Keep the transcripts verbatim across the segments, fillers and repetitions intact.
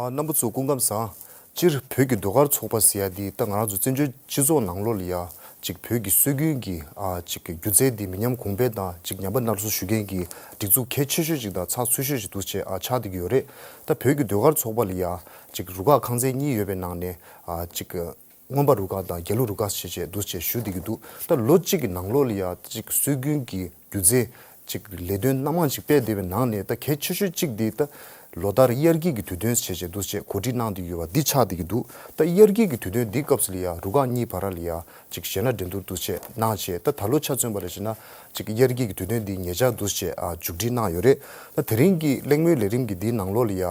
ཨ། རྣམ་པ་ཚོ་སྐུ་ཁམས་བཟང་། སྤྱིར་བོད་ཀྱི་ཟློས་གར་ཚོགས་པ་ཟེར་ཡ་འདི་ད་ང་རང་ཚོ་བཙན་བྱོལ་སྤྱི་ཚོགས་ནང་ལོགས་ལ་ཡ་ཅིག་བོད་ཀྱི་སྲོལ་རྒྱུན་གྱི་ཨ་ཅིག་སྒྱུ་རྩལ་འདི་མི་ཉམས་གོང་འཕེལ་དང་ཅིག་ཉམས་པ་སླར་གསོ་ཞུ་མཁན་གྱི་སྒྲིག་འཛུགས་གལ་ཆེ་ཤོས་ཅིག་དང་ཚགས་ཚུད་ཤོས་ཅིག་འདུག་སེ་ཨ་ཆགས་བསྡད་ཀྱི་ཡོད་རེད། ད་བོད་ཀྱི་ཟློས་གར་ཚོགས་པ་ལ་ཡ་ཅིག་རུ་ཁག་ཁང་ཚན་གཉིས་ཡོད་པའི་ནང་ནས་ཨ་ཅིག་མངོན་པ་རུ་ཁག་དང་རྒྱལ་གླུ་རུ་ཁག་ཞེས་བྱས་འདུག་སེ་ཞུ་བསྡད་ཀྱི་འདུག་ད་ལོ་གཅིག་གི་ནང་ལོགས་ལ་ཡ་ཅིག་སྲོལ་རྒྱུན་གྱི་སྒྱུ་རྩལ་ཅིག་ལས་དོན་སྣ་མང་ཅིག་སྤེལ་བསྡད་པའི་ནང་ནས་ད་གལ་ཆེ་ཤོས་གཅིག་འདི་ད་ལོ་ལྟར་དབྱར་སྐྱིད་ཀྱི་དུས་སྟོན་ཞེས་བྱས་འདུག་སེ་གོ་སྒྲིག་གནང་བསྡད་ཡོད་པ་འདི་ཆགས་བསྡད་ཀྱི་འདུག་ད་དབྱར་སྐྱིད་ཀྱི་དུས་སྟོན་འདི་སྐབས་སུ་ལ་ཡ་རུ་ཁག་གཉིས་བར་ལ་ཡ་ཅིག་གཞས་སྣ་འགྲན་བསྡུར་འདུག་སེ་གནང་བྱས། ད་ད་ལོ་ཆ་མཚོན་པ་ལ་བྱས་ན་ཅིག་དབྱར་སྐྱིད་ཀྱི་དུས་སྟོན་འདི་ཉེ་ཆར་འདུག་སེ་ཨ་མཇུག་སྒྲིལ་གནང་ཡོད་རེད། ད་དེ་རིང་གི་གླེང་མོལ་ལས་རིམ་གྱི་འདིའི་ནང་ལོགས་ལ་ཡ་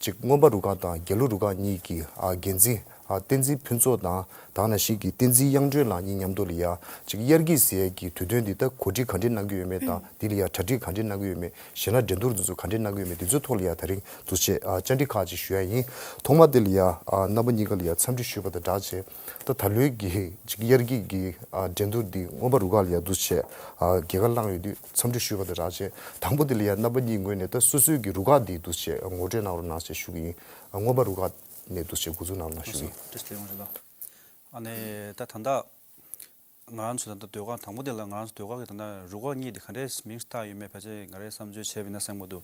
ཅིག་མངོན་པ་རུ་ཁག་དང་རྒྱལ་གླུ་རུ་ཁག་གཉིས་ཀྱི་ཨ་འགན་འཛིན་ཨ་བསྟན་འཛིན་ཕུན་ཚོགས་དང་ད་ག་ནང་བཞིན་གྱི་བསྟན་འཛིན་དབྱངས་སྒྲོན་ལགས་གཉིས་མཉམ་དུ་ལ་ཡ་ཅིག་དབྱར་སྐྱིད་ཟེར་ཡས་ཀྱི་དུས་སྟོན་འདི་ད་གོ་སྒྲིག་ག་འདྲས་གནང་གི་ཡོད་མེད་དང་འདི་ལ་ཡ་གྲ་སྒྲིག་ག་འདྲས་གནང་གི་ཡོད་མེད། གཞས་སྣ་འགྲན་བསྡུར་འདི་ཚོ་ག་འདྲས་གནང་གི་ཡོད་མེད། འདི་ཚོའི་ཐོག་ལ་ཡ་ད་རིང་འདུག་སེ་ཨ་བཅར་འདྲི་ཁག་ཅིག་ཞུ་ཡ་ཡིན། ཐོག་མ་དེ་ལ་ཡ་ཨ་རྣམ་པ་གཉིས་ཀ་ལ་ཡ་འཚམས་འདྲི་ཞུས་པ་དང་སྦྲགས་བྱས། ད་ད་ལོའི་གི་ཅིག་དབྱར་སྐྱིད་ཀྱི་ཨ་འགྲན་བསྡུར་འདི་མངོན་པ་རུ་ཁག་ལ་ཡ་འདུག་སེ་ཨ་རྒྱལ་ཁ་བླངས་ཡོད་དུས་འཚམས་འདྲི་ཞུས་པ་དང་སྦྲགས་བྱས། དང་པོ་དེ་ལ་ཡ་རྣམ་པ་གཉིས་ངོས་ནས་ད་སོ་སོའི་གི་རུ་ཁག་འདི་འདུག་སེ་ངོ་སྤྲོད་གནང་རོགས་གནང་ཞེས་ཞུ་གི་ཡིན། ཨ་མངོན་པ་རུ་ཁག་ནས་འདུག་སེ་འགོ་འཛུགས་གནང་རོགས་གནང་ཞུ་གི་ཡིན། བཀྲ་ཤིས་བདེ་ལེགས། ཨ་ནི་ད་ད་ལྟ་ང་རང་ཚོ་ད་ལྟ་ཟློས་གར་དང་པོ་དེ་ལ་ང་རང་ཚོ་ཟློས་གར་གྱི་ད་ལྟ་རུ་ཁག་གཉིས་དེ་ག་འདྲས་མིང་བཏགས་ཡོད་མེད་ཕལ་ཆེར་ང་རའི་བསམ་ཚུལ་བྱས་པ་ཡིན་ན་གསལ་པོ་འདུག་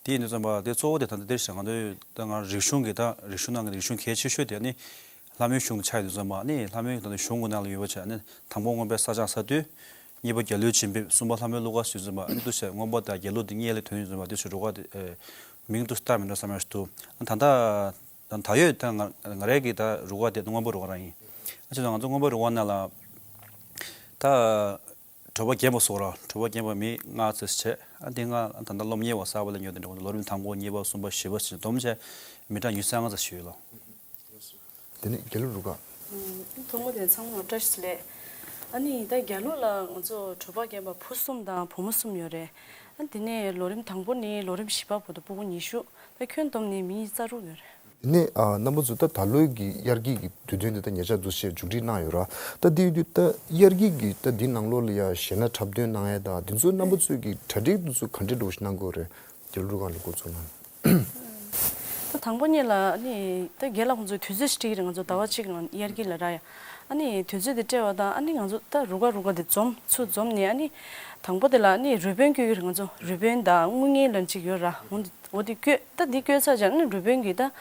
དེ་ཡིན་དུས་ཙམ་པ་དེ་གཙོ་བོ་དེ་ད་ལྟ་འདིར་བཞག་ང་ཚོའི་ད་ང་རིག་གཞུང་གི་ད་རིག་གཞུང་ནང་གི་རིག་གཞུང་གལ་ཆེ་ཤོས་དེ་ནི་ལྷ་མོའི་གཞུང་དུ་ཆགས་ཡོད་དུས་ཙམ་པ་ནི་ལྷ་མོའི་ད་ལྟ་གཞུང་གི་ནང་ལ་ཡོད་པ་བྱས་ནི་དང་པོ་མངོན་པའི་ས་བྱང་ས་བསྡུས། གཉིས་པ་རྒྱལ་གླུའི་བྱིན་འབེབས། གསུམ་པ་ལྷ་མོའི་གླུ་གར་ཞུས་ཙམ་པ་ཨ་ནི་འདུག་སེ་མངོན་པ་དང་རྒྱལ་གླུ་དེ་གཉིས་ལ་ཐོན་ཡོད་ཙམ་པ་དེ་ཚོའི་རུ་ཁག་དེ་ཨེ་མིང་དུ་བཏགས་མི་འདྲ་བསམ་ཡག་ཞིག་འདུག་ད་ལྟ་ད་ད་ཡོད་ད་ང་ང་རའི་གི་ད་རུ་ཁག་དེ་མངོན་པ་རུ་ཁག་རང་ཡིན། ཨ་ཅེ་ད་ང་ཚོ་མངོན་པ་རུ་ཁག་ནང་ལ་ད་གྲོད་པ་རྒན་པ་སོགས་ར་གྲོད་པ་རྒན་པ་མི་ལྔ་ཙམ་བྱས། ཨ་དེ་ལྔ་ད་ལྟ་སློབ་གཉེར་བ་གསར་པ་ལ་ཉོ་དེ་འདྲ་ལོ་རིམ་དང་པོ་གཉིས་པ་གསུམ་པ་བཞི་པ་ཞེས་བསྡོམས་བྱས་མི་གྲངས་ཉི་ཤུ་རྩ་ལྔ་ཙམ་ཞིག་ཡོད་ལ། དེ་ནས་རྒྱལ་གླུ་རུ་ཁག་ཐོག་མ་དེ་ཚང་མ་བཀྲ་ཤིས་བདེ་ལེགས། ཨ་ནི་ད་རྒྱལ་གླུ་ལ་ང་ཚོ་གྲོད་པ་རྒན་པ་བུ་གསུམ་དང་བུ་མོ་གསུམ་ཡོད་རེད། ཨ་དེ་ནས་ལོ་རིམ་དང་པོ་ནས་ལོ་རིམ་བཞི་པ་བར་དུ་སྤུ་གུ་ཉི་ཤུ། ད་ཁྱོན་བསྡོམས་ནས་མི་ཉི་ཤུ་རྩ་དྲུག་ཡོད་རེད། དེ་ནས་ཨ་རྣམ་པ་ཚོ་ད་ད་ལོའི་གི་དབྱར་སྐྱིད་ཀྱི་དུས་སྟོན་དེ་ད་ཉེ་ཆར་འདུག་སེ་མཇུག་སྒྲིལ་གནང་ཡོད་ར། ད་དེ་ཡོད་དུས་ད་དབྱར་སྐྱིད་ཀྱི་ད་འདི་ནང་ལོགས་ལ་ཡ་གཞས་སྣ་འཁྲབ་སྟོན་གནང་ཡ་ད་འདི་ཚོ་རྣམ་པ་ཚོས་ཀྱི་གྲ་སྒྲིག་འདི་ཚོ་ག་འདྲས་འདྲ་བོ་ཞིག་གནང་དགོས་རེད། རྒྱལ་གླུ་རུ་ཁག་ནས་འགོ་ཚུགས་གནང་། ད་དང་པོ་ཉིད་ལ་ཨ་ནི་ད་རྒན་ལགས་ཁོང་ཚོས་དུས་ཚོད་ཞིག་སྤྲད་ཀྱི་རེད། ང་ཚོ་ཟླ་བ་གཅིག་ནང་དབྱར་སྐྱིད་ལ་རག་ཡ། ཨ་ནི་དུས་ཚོད་དེ་སྤྲད་པ་དང་ཨ་ནི་ང་ཚོ་ད་རུ་ཁག་རུ་ཁག་དེ་འཛོམས་ཚུར་འཛོམས་ནས་ཨ་ནི་དང་པོ་དེ་ལ་ཨ་ནི་རོལ་དཔོན་བསྐོ་གི་རེད། ང་ཚོ་རོལ་དཔོན་དང་དངུལ་གཉེར་ལབ་ཅིག་ཡོད་ར། འོ་འདི་འོ་དེ་བསྐོས། ད་འདི་བསྐོས་ཚར་རྗེས་ཨ་ནི་རོལ་དཔོན་གྱིས་ད་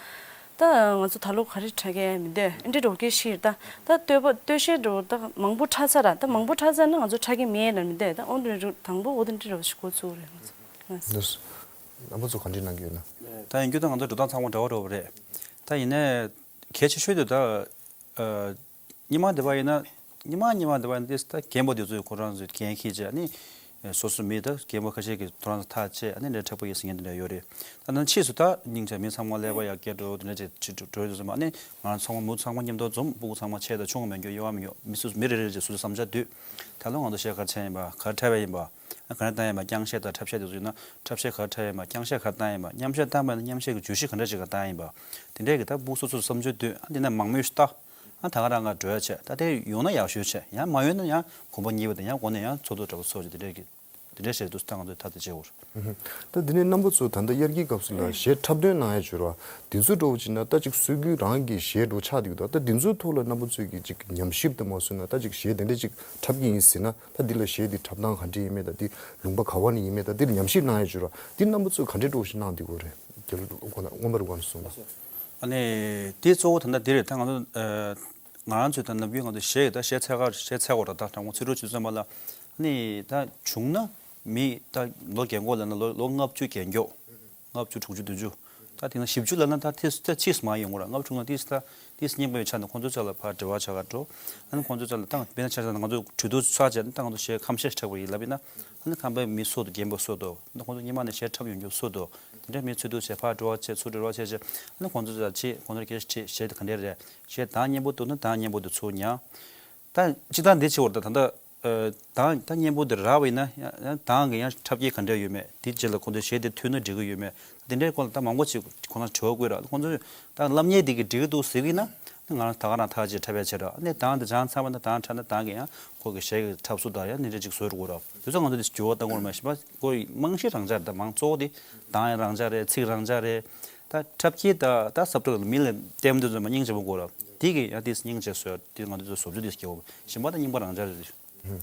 ད་ང་ཚོ་ད་ལོ་ག་རེ་འཁྲབ་ཀྱི་ཡོད་མེད་འདི་འདྲས་འདྲ་བོ་སྐད་ཆ་བཤད། ད་ད་སྟོད་པ་སྟོད་གཞས་འདྲ་བོ་ད་མང་པོ་འཁྲབ་ཚར་ར། ད་མང་པོ་འཁྲབ་ཚར་ན་ང་ཚོ་འཁྲབ་ཀྱི་མེད་ལབ་མི་འདུག་ད་འོ་འདི་འདྲ་དང་པོ་འོ་དེ་འདྲས་འདྲ་བོ་ཞིག་འགོ་ཚུགས་རེད། ང་ཚོ་ལགས་སོ། རྣམ་པ་ཚོ་ག་འདྲས་གནང་གི་ཡོད་ན། ད་ཡིན་རྒྱུ་ད་ང་ཚོ་འགྲོ་སྟངས་ཚང་མ་འདྲ་བོ་འདྲ་བོ་རེད། ད་ཡིན་ནའི་གལ་ཆེ་ཤོས་དེ་ད་ཨ་སྔོན་མ་དེ་བ་ཡིན་ན་སྔོན་མ་སྔོན་མ་དེ་བ་ཡིན་ན་ད་རྒན་པ་དེ་ཚོས་ཁོ་རང་ཚོའི་འགན་འཁྱེར་བྱས་ནི་སོ་སོ་མི་ད་རྒན་པ་ཁ་ཤས་ཀྱིས་ཁོ་རང་ཚོ་ཐག་བཅད་ནི་འདྲ་འཁྲབ་པ་ཡིན་ཟེར་མཁན་དེ་འདྲ་ཡོད་རེད། ད་ནང་ཕྱིས་སུ་ད་སྙིང་རྗེ་མི་ཚང་མ་ཀླད་པ་ཡར་རྒྱས་འགྲོ་དེ་འདྲ་ཅིག་ཅིག་འགྲོ་ཡོད་ཚོད་མ་ནི་ང་རང་ཚང་མ་མུ་ཚང་མ་མཉམ་དུ་འཛོམས། སྤུ་གུ་ཚང་མ་ཆེ་དང་ཆུང་མེད་རྒྱུ་དབྱེ་བ་མེད་རྒྱུ་མི་སུ་མི་རེ་རེ་ཅིག་སོ་སོའི་བསམ་འཆར་བསྡུས། ད་ལོ་ང་ཚོ་གཞས་ག་རེ་འཁྲབ་ཡིན་པ། ག་རེ་འཁྲབ་ཡ་ཡིན་པ། ག་རེ་བཏང་ཡིན་པ། རྐྱང་གཞས་དང་འཁྲབ་གཞས་དེ་ཚོ་ཡིན་ན་འཁྲབ་གཞས་ག་རེ་འཁྲབ་ཡ་ཡིན་པ། རྐྱང་གཞས་ག་རེ་བཏང་ཡ་ཡིན་པ། མཉམ་གཞས་བཏང་པ་ཡིན་ན་མཉམ་གཞས་ཀྱི་བརྗོད་གཞི་ག་འདྲ་ཅིག་ག་བཏང་ཡིན་པ། དེ་འདྲས་ཀྱི་ད་སྤུ་གུ་སོ་སོར་བསམ་ཚུལ་བཏོན། ཨ་དེ་ནས་མང་མོས་ཤིག་བལྟ། ཨ་ད་ག་རང་ག་འགྲོ་ཡ་བྱས། ད་དེ་ཡོང་ན་ཡག་ཤོས་བྱས། ཡང་མ་ཡོང་ན་ཡང་གོམ་པ་གཉིས་པ་དེ་ཡང་འགོ་ནས་ཡང་ཚོགས་འདུ་འདྲ་པོ་ཚོགས་བྱས། དེ་འདྲས་ཀྱི་དེ་འདྲས་བྱས་འདུག་ད་ང་ཚོས་ཐག་དེ་བཅད་འོར། ད་དེ་ནས་རྣམ་པ་ཚོ་ད་ལྟ་དབྱར་སྐྱིད་སྐབས་སུ་ལ་གཞས་འཁྲབ་སྟོན་གནང་ཡ་བྱོས་ར། དེ་ཚོ་འདྲ་པོ་བྱས་ན་ད་ཅིག་སྲོལ་རྒྱུན་རང་གི་གཞས་འདྲ་པོ་ཆགས་བསྡད་ཀྱི་འདུག་ད་དེ་ཚོའི་ཐོག་ལ་རྣམ་པ་ཚོས་ཀྱི་ཅིག་ཉམས་ཞིབ་དེ་མ་བཟོས་ན་ད་ཅིག་གཞས་དེ་འདྲས་ཅིག་འཁྲབ་ཀྱི་ཡིན་ཟེར་ན། ད་འདི་ལ་གཞས་འདི་འཁྲབ་སྟངས་ག་འདྲས་ཡིན་མིན་དང་འདི་ལུང་པ་ག་བ་ནས་ཡིན་མིན་དང་འདིར་ཉམས་ཞིབ་གནང་ཡ་བྱོས་ར། འདི་རྣམ་པ་ཚོས་ག་འདྲས་འདྲ་པོ་ཞིག་གནང་བསྡད་ཀྱི་ཡོད་རེད། རྒྱལ་གླུ་སྒོ་ནས་མངོན་པ་རུ་ཁག་ནས་གསུངས་པ། ཨ་ནི་དེ་གཙོ་བོ་ད་ལྟ་འདི་རེད། ད་ང་ཚོ་ཨ་ང་རང་ཚོས་ད་ནམ་རྒྱུན་ང་ཚོ་གཞས་ད་གཞས་ཚད་ག་གཞས་ཚད་གོ་ར། ད་དྲང་པོ་ཚིག་འབྲུ་ཆུ་ཚོད་མ་ལ་ཨ་ནི་ད་བྱུང་ན་མི་ད་ལོ་རྒན་གོག་ལབ་ན་ལོ་ལོ་ལྔ་བཅུ་རྒྱན་མགྱོགས། ལྔ་བཅུ་དྲུག་ཅུ་བདུན་ཅུ། ད་དེ་ན་བཞི་བཅུ་ལབ་ན་ད་ཏིས་ད་ཕྱིས་མ་ཡོང་གི་ར། ལྔ་བཅུ་ན་ཏིས་ད་ཏིས་རྙིང་པའི་ཆ་ནས་ཁོང་ཚོའི་ཆ་ལ་ཕར་འབྲེལ་བ་བྱ་ག་འགྲོ། ཨ་ནི་ཁོང་ཚོའི་ཆ་ལ་ད་དཔེར་ན་ཆ་བཞག་ན་ང་ཚོ་གྲོས་བསྡུར་ཚར་རྗེས་ད་ང་ཚོ་གཞས་ཁམས་གཞས་འཁྲབ་པ་ཡིན་ལབ་ཡིན་ན། ཨ་ནི་ཁམས་པའི་མི་སུ་འདུག་རྒན་པ་སུ་འདུག་ད་ཁོང་ཚོ་སྔོན་མ་ནས་གཞས་འཁྲབ་ཡོང་རྒྱུ་སུ་འདུག་དེ་འདྲའི་མི་འཚོལ་བསྡུ་བྱས་ཕར་འབྲེལ་བ་བྱས་ཚུར་འབྲེལ་བ་བྱས་རྗེས་ཨ་ནི་ཁོང་ཚོའི་ཆ་ལ་ཕྱིན་ཁོང་ཚོར་སྐད་ཆ་དྲིས། གཞས་དེ་ག་འདྲས་རེད། གཞས་གདངས་སྙན་པོ་འདུག་ན་གདངས་སྙན་པོ་དེ་ཚུར་ཉར། ད་སྤྱིར་བཏང་འདི་བྱེད་པར་ད་ད་ལྟ་ཨ་གདངས་ད་སྙན་པོ་འདི་རག་པ་ཡིན་ན་ཡང་ཡང་གདངས་ཀྱི་ཡང་འཁྲབ་ཀྱི་ག་འདྲ་ཡོད་མེད། དེ་རྗེས་ལ་ཁོང་ཚོའི་གཞས་དེ་མཐུན་ན་འགྲིག་གི་ཡོད་མེད། དེ་འདྲའི་སྐོར་ལ་ད་མང་པོ་ཅིག་ཁོང་རང་དྲི་བ་བཀོད་ར། ཁོང་ཚོས་ད་སློབ་གཉེར་འདི་གི་འགྲིག་གི་འདུག་ཟེར་གི་ཡིན་ན་ནི་ང་རང་ད་ག་རང་ཐག་ཆོད་འཁྲབ་ཡ་བྱེད་ར། ནི་གདངས་འདི་སྦྱངས་ཚར་བ་ན་གདངས་འཁྲབ་ན་གདངས་ཀྱི་ཡང་ཁོ་གི་གཞས་ཀྱི་འཁྲབ་སྲོལ་དང་ཡང་ནི་འདྲ་ཅིག་བཟོ་དགོས་ར། དེ་ཚོ་ང་ཚོ་འདི་འགྱུར་བ་གཏང་དགོས་ར་མ་གཞི་པ་ཁོ་ཡི་རྨང་གཞི་རང་འཇགས་རེད། ད་མང་གཙོ་བོ་དེ་གདངས་ཡང་རང་འཇགས་རེད། ཚིག་རང་འཇགས་རེད། ད་འཁྲབ་ཁྱི་ད་ད་སབ་ཏོག་མི་ལ་ལྟད་མོ་དེ་ཚོ་མ་སྙིང་རྗེ་པོ་དགོས་ར། དེ་གི་ཡང་དེ་སྙིང་རྗེ་བཟོས་དེ་ང་ཚོ་བཟོ་བཅོས་དེ་སྐྱེ་བོ་གཞན་པ་ད་རྙིང་པ་རང་འཇགས་རེད།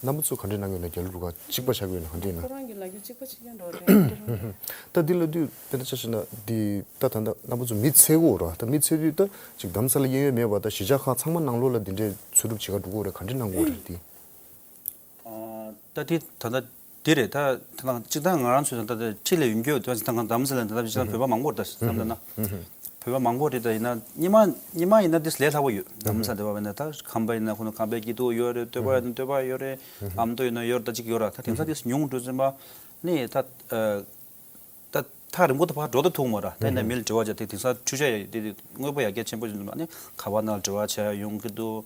རྣམ་པ་ཚོ་ག་འདྲས་གནང་གི་ཡོད་ན། རྒྱ་ལོ་རུ་ཁག་གཅིག་པ་ཆགས་ཀྱི་ཡོད་ན་ག་འདྲས་ཡིན་ན། ཁོ་རང་གི་ལ་རྒྱུ་གཅིག་པ་ཆགས་ཀྱི་འགྲོ་རེད། ད་འདི་ལ་དུས་དེ་འདྲ་ཆ་བཞག་ན་འདི་ད་ད་ལྟ་རྣམ་པ་ཚོ་མི་ཚེ་གོ་ར། ད་མི་ཚེ་དུས་ད་ཅིག་རྡ་རམ་ས་ལ་གཡས་གཡོན་མེད་པ་ད་གཞིས་ཆགས་ཁག་ཚང་མ་ནང་ལོགས་ལ་འདི་འདྲས་འཚོལ་སྒྲུབ་བྱེད་ག་འགྲོ་གི་ཡོད་རེད། ག་འདྲས་གནང་གི་ཡོད་རེད་འདི། ཨ། ད་དེ་ད་ལྟ་འདི་རེད། ད་ད་ལྟ་སྤྱིར་བཏང་ང་རང་ཚོའི་ད་ལྟ་ཁྲི་ལ་ཡོད་རྒྱུ་ད་ད་ལྟ་རྡ་རམ་ས་ལ་ད་ལྟ་སྤྱིར་བཏང་བོད་པ་མང་པོ་རེད། ད་བསམ་ད་ན་བོད་པ་མང་པོ་རེད། ད་ཡིན་ན་སྔོན་མ་སྔོན་མ་ཡིན་ན་དེ་ལས་སླ་པོ་ཡོད། རྡ་རམ་ས་དེ་བ་བས་ན་ད་ཁམས་པ་ཡིན་ན་ཁོ་ན་ཁམས་པའི་སྐྱིད་སྡུག་ཡོད་རེད། སྟོད་པ་ཡིན་ན་སྟོད་པ་ཡོད་རེད། ཨ་མདོ་ཡིན་ན་ཡོད་རེད། ད་གཅིག་ཡོད་ར། ད་དེང་སང་དེ་ཉུང་འགྲོ་ཙམ་པ་ནི་ད་ཨ། ད་ཐག་རིང་པོ་དུ་ཕར་འགྲོ་ད་ཐུབ་མ་ར། ད་ཡིན་ན་མི་ལ་འབྲེལ་བ་བྱས་ཏེ་དེང་སང་འཕྲུལ་ཆས་ཡ་དེ་དངོས་པོ་ཡར་རྒྱས་ཆེན་པོ་ཡིན་དུས་ཨ་ནི་ཁ་པར་ནང་ལ་འབྲེལ་བ་བྱས་ཡོང་གི་འདུག་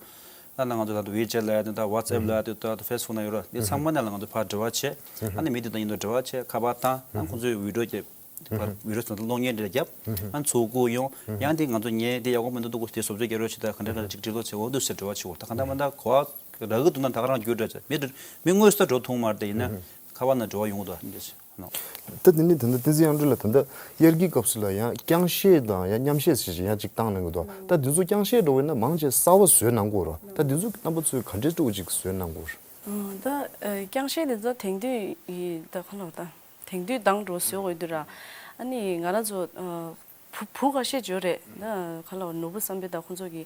ཨ་ནི་ང་ཚོ་ད་ལྟ་ཝི་ཅེཊ་ལབ་ཡ་དེ་ད་ཝ་ཊི་སི་ཨེབ་ལབ་ཡ་དེ་ད་ད་ཕེ་སི་བུག་ནང་ཡོད་ར། དེ་ཚང་མ་ནང་ལ་ང་ཚོ་ཕར་འབྲེལ་བ་བྱས། ཨ་ནི་མི་དེ་དང་ཡིན་དུ་འབྲེལ་བ་བྱས་ཁ་པར་བཏང་། ཨ་ཁོང་ཚོས་ཝི་ཌི་ཡོ་རྒྱབ། ཝི་ཌི་ཡོ་ཚོ་གློག་བརྙན་འདྲ་རྒྱབ། ཨ་ནི་ཚུར་བསྐུར་ཡོང་། ཡང་དེ་ང་ཚོ་ངས་དེ་ཡག་པོ་མི་འདུག་འདུག་དེ་བཟོ་བཅོས་རྒྱག་རོགས་བྱེད། ད་ག་འདྲ་ག་འདྲ་ཅིག་འགྲིག་ལོ་བྱེད་འོ་འདུག་ཟེར་འབྲེལ་བ་བྱེད་འོ། ད་ག་འདྲ་མ་འདྲ་གོ་བ་རག་གི་འདུག་ན་ད་ག་རང་བརྒྱུད་འགྲོ་བྱས། མི་མི་དངོས་སུ་ད་འགྲོ་ཐུབ་མ་རེད། དེ་ཡིན་ན་ཁ་པར་ནང་འབྲེལ་བ་ཡོང་གི་འདུག་ཨ་འདི་ཟེར་ནོ། ད་དེ་ནི་ད་ལྟ་བསྟན་འཛིན་དབྱངས་སྒྲོན་ལགས་ད་ལྟ་དབྱར་གྱི་སྐབས་སུ་ལ་ཡང་རྐྱང་གཞས་དང་ཡང་མཉམ་གཞས་ཟེར་ཞིག་ཡང་ཅིག་བཏང་གནང་གི་འདུག་ད་འདི་ཚོ་རྐྱང་གཞས་འགྲོ་བས་ན་མང་ཆེ་གསར་པ་བཟོས་གནང་གི་ཡོད་རེད། ད་འདི་ཚོ་རྣམ་པ་ཚོས་ག་འདྲས་སྤྲོ་བོ་ཅིག་བཟོས་གནང་གི་ཡོད་རེད། ཨ། ད་ཨ་རྐྱང་གཞས་འདི་ཚོ་དེང་དུས་ཡི་ད་ཁ་ལོ་ད་དེང་དུས་དང་འགྲོ་བཟོས་དགོས་དུས་ར། ཨ་ནི་ང་རང་ཚོ་ཨ་བུ་བུ་ཁ་ཤས་ཅིག་ཡོད་རེད། ད་ཁ་ལོ་ནོར་བུ་བསམ་འཕེལ་དང་ཁོང་ཚོ་གི་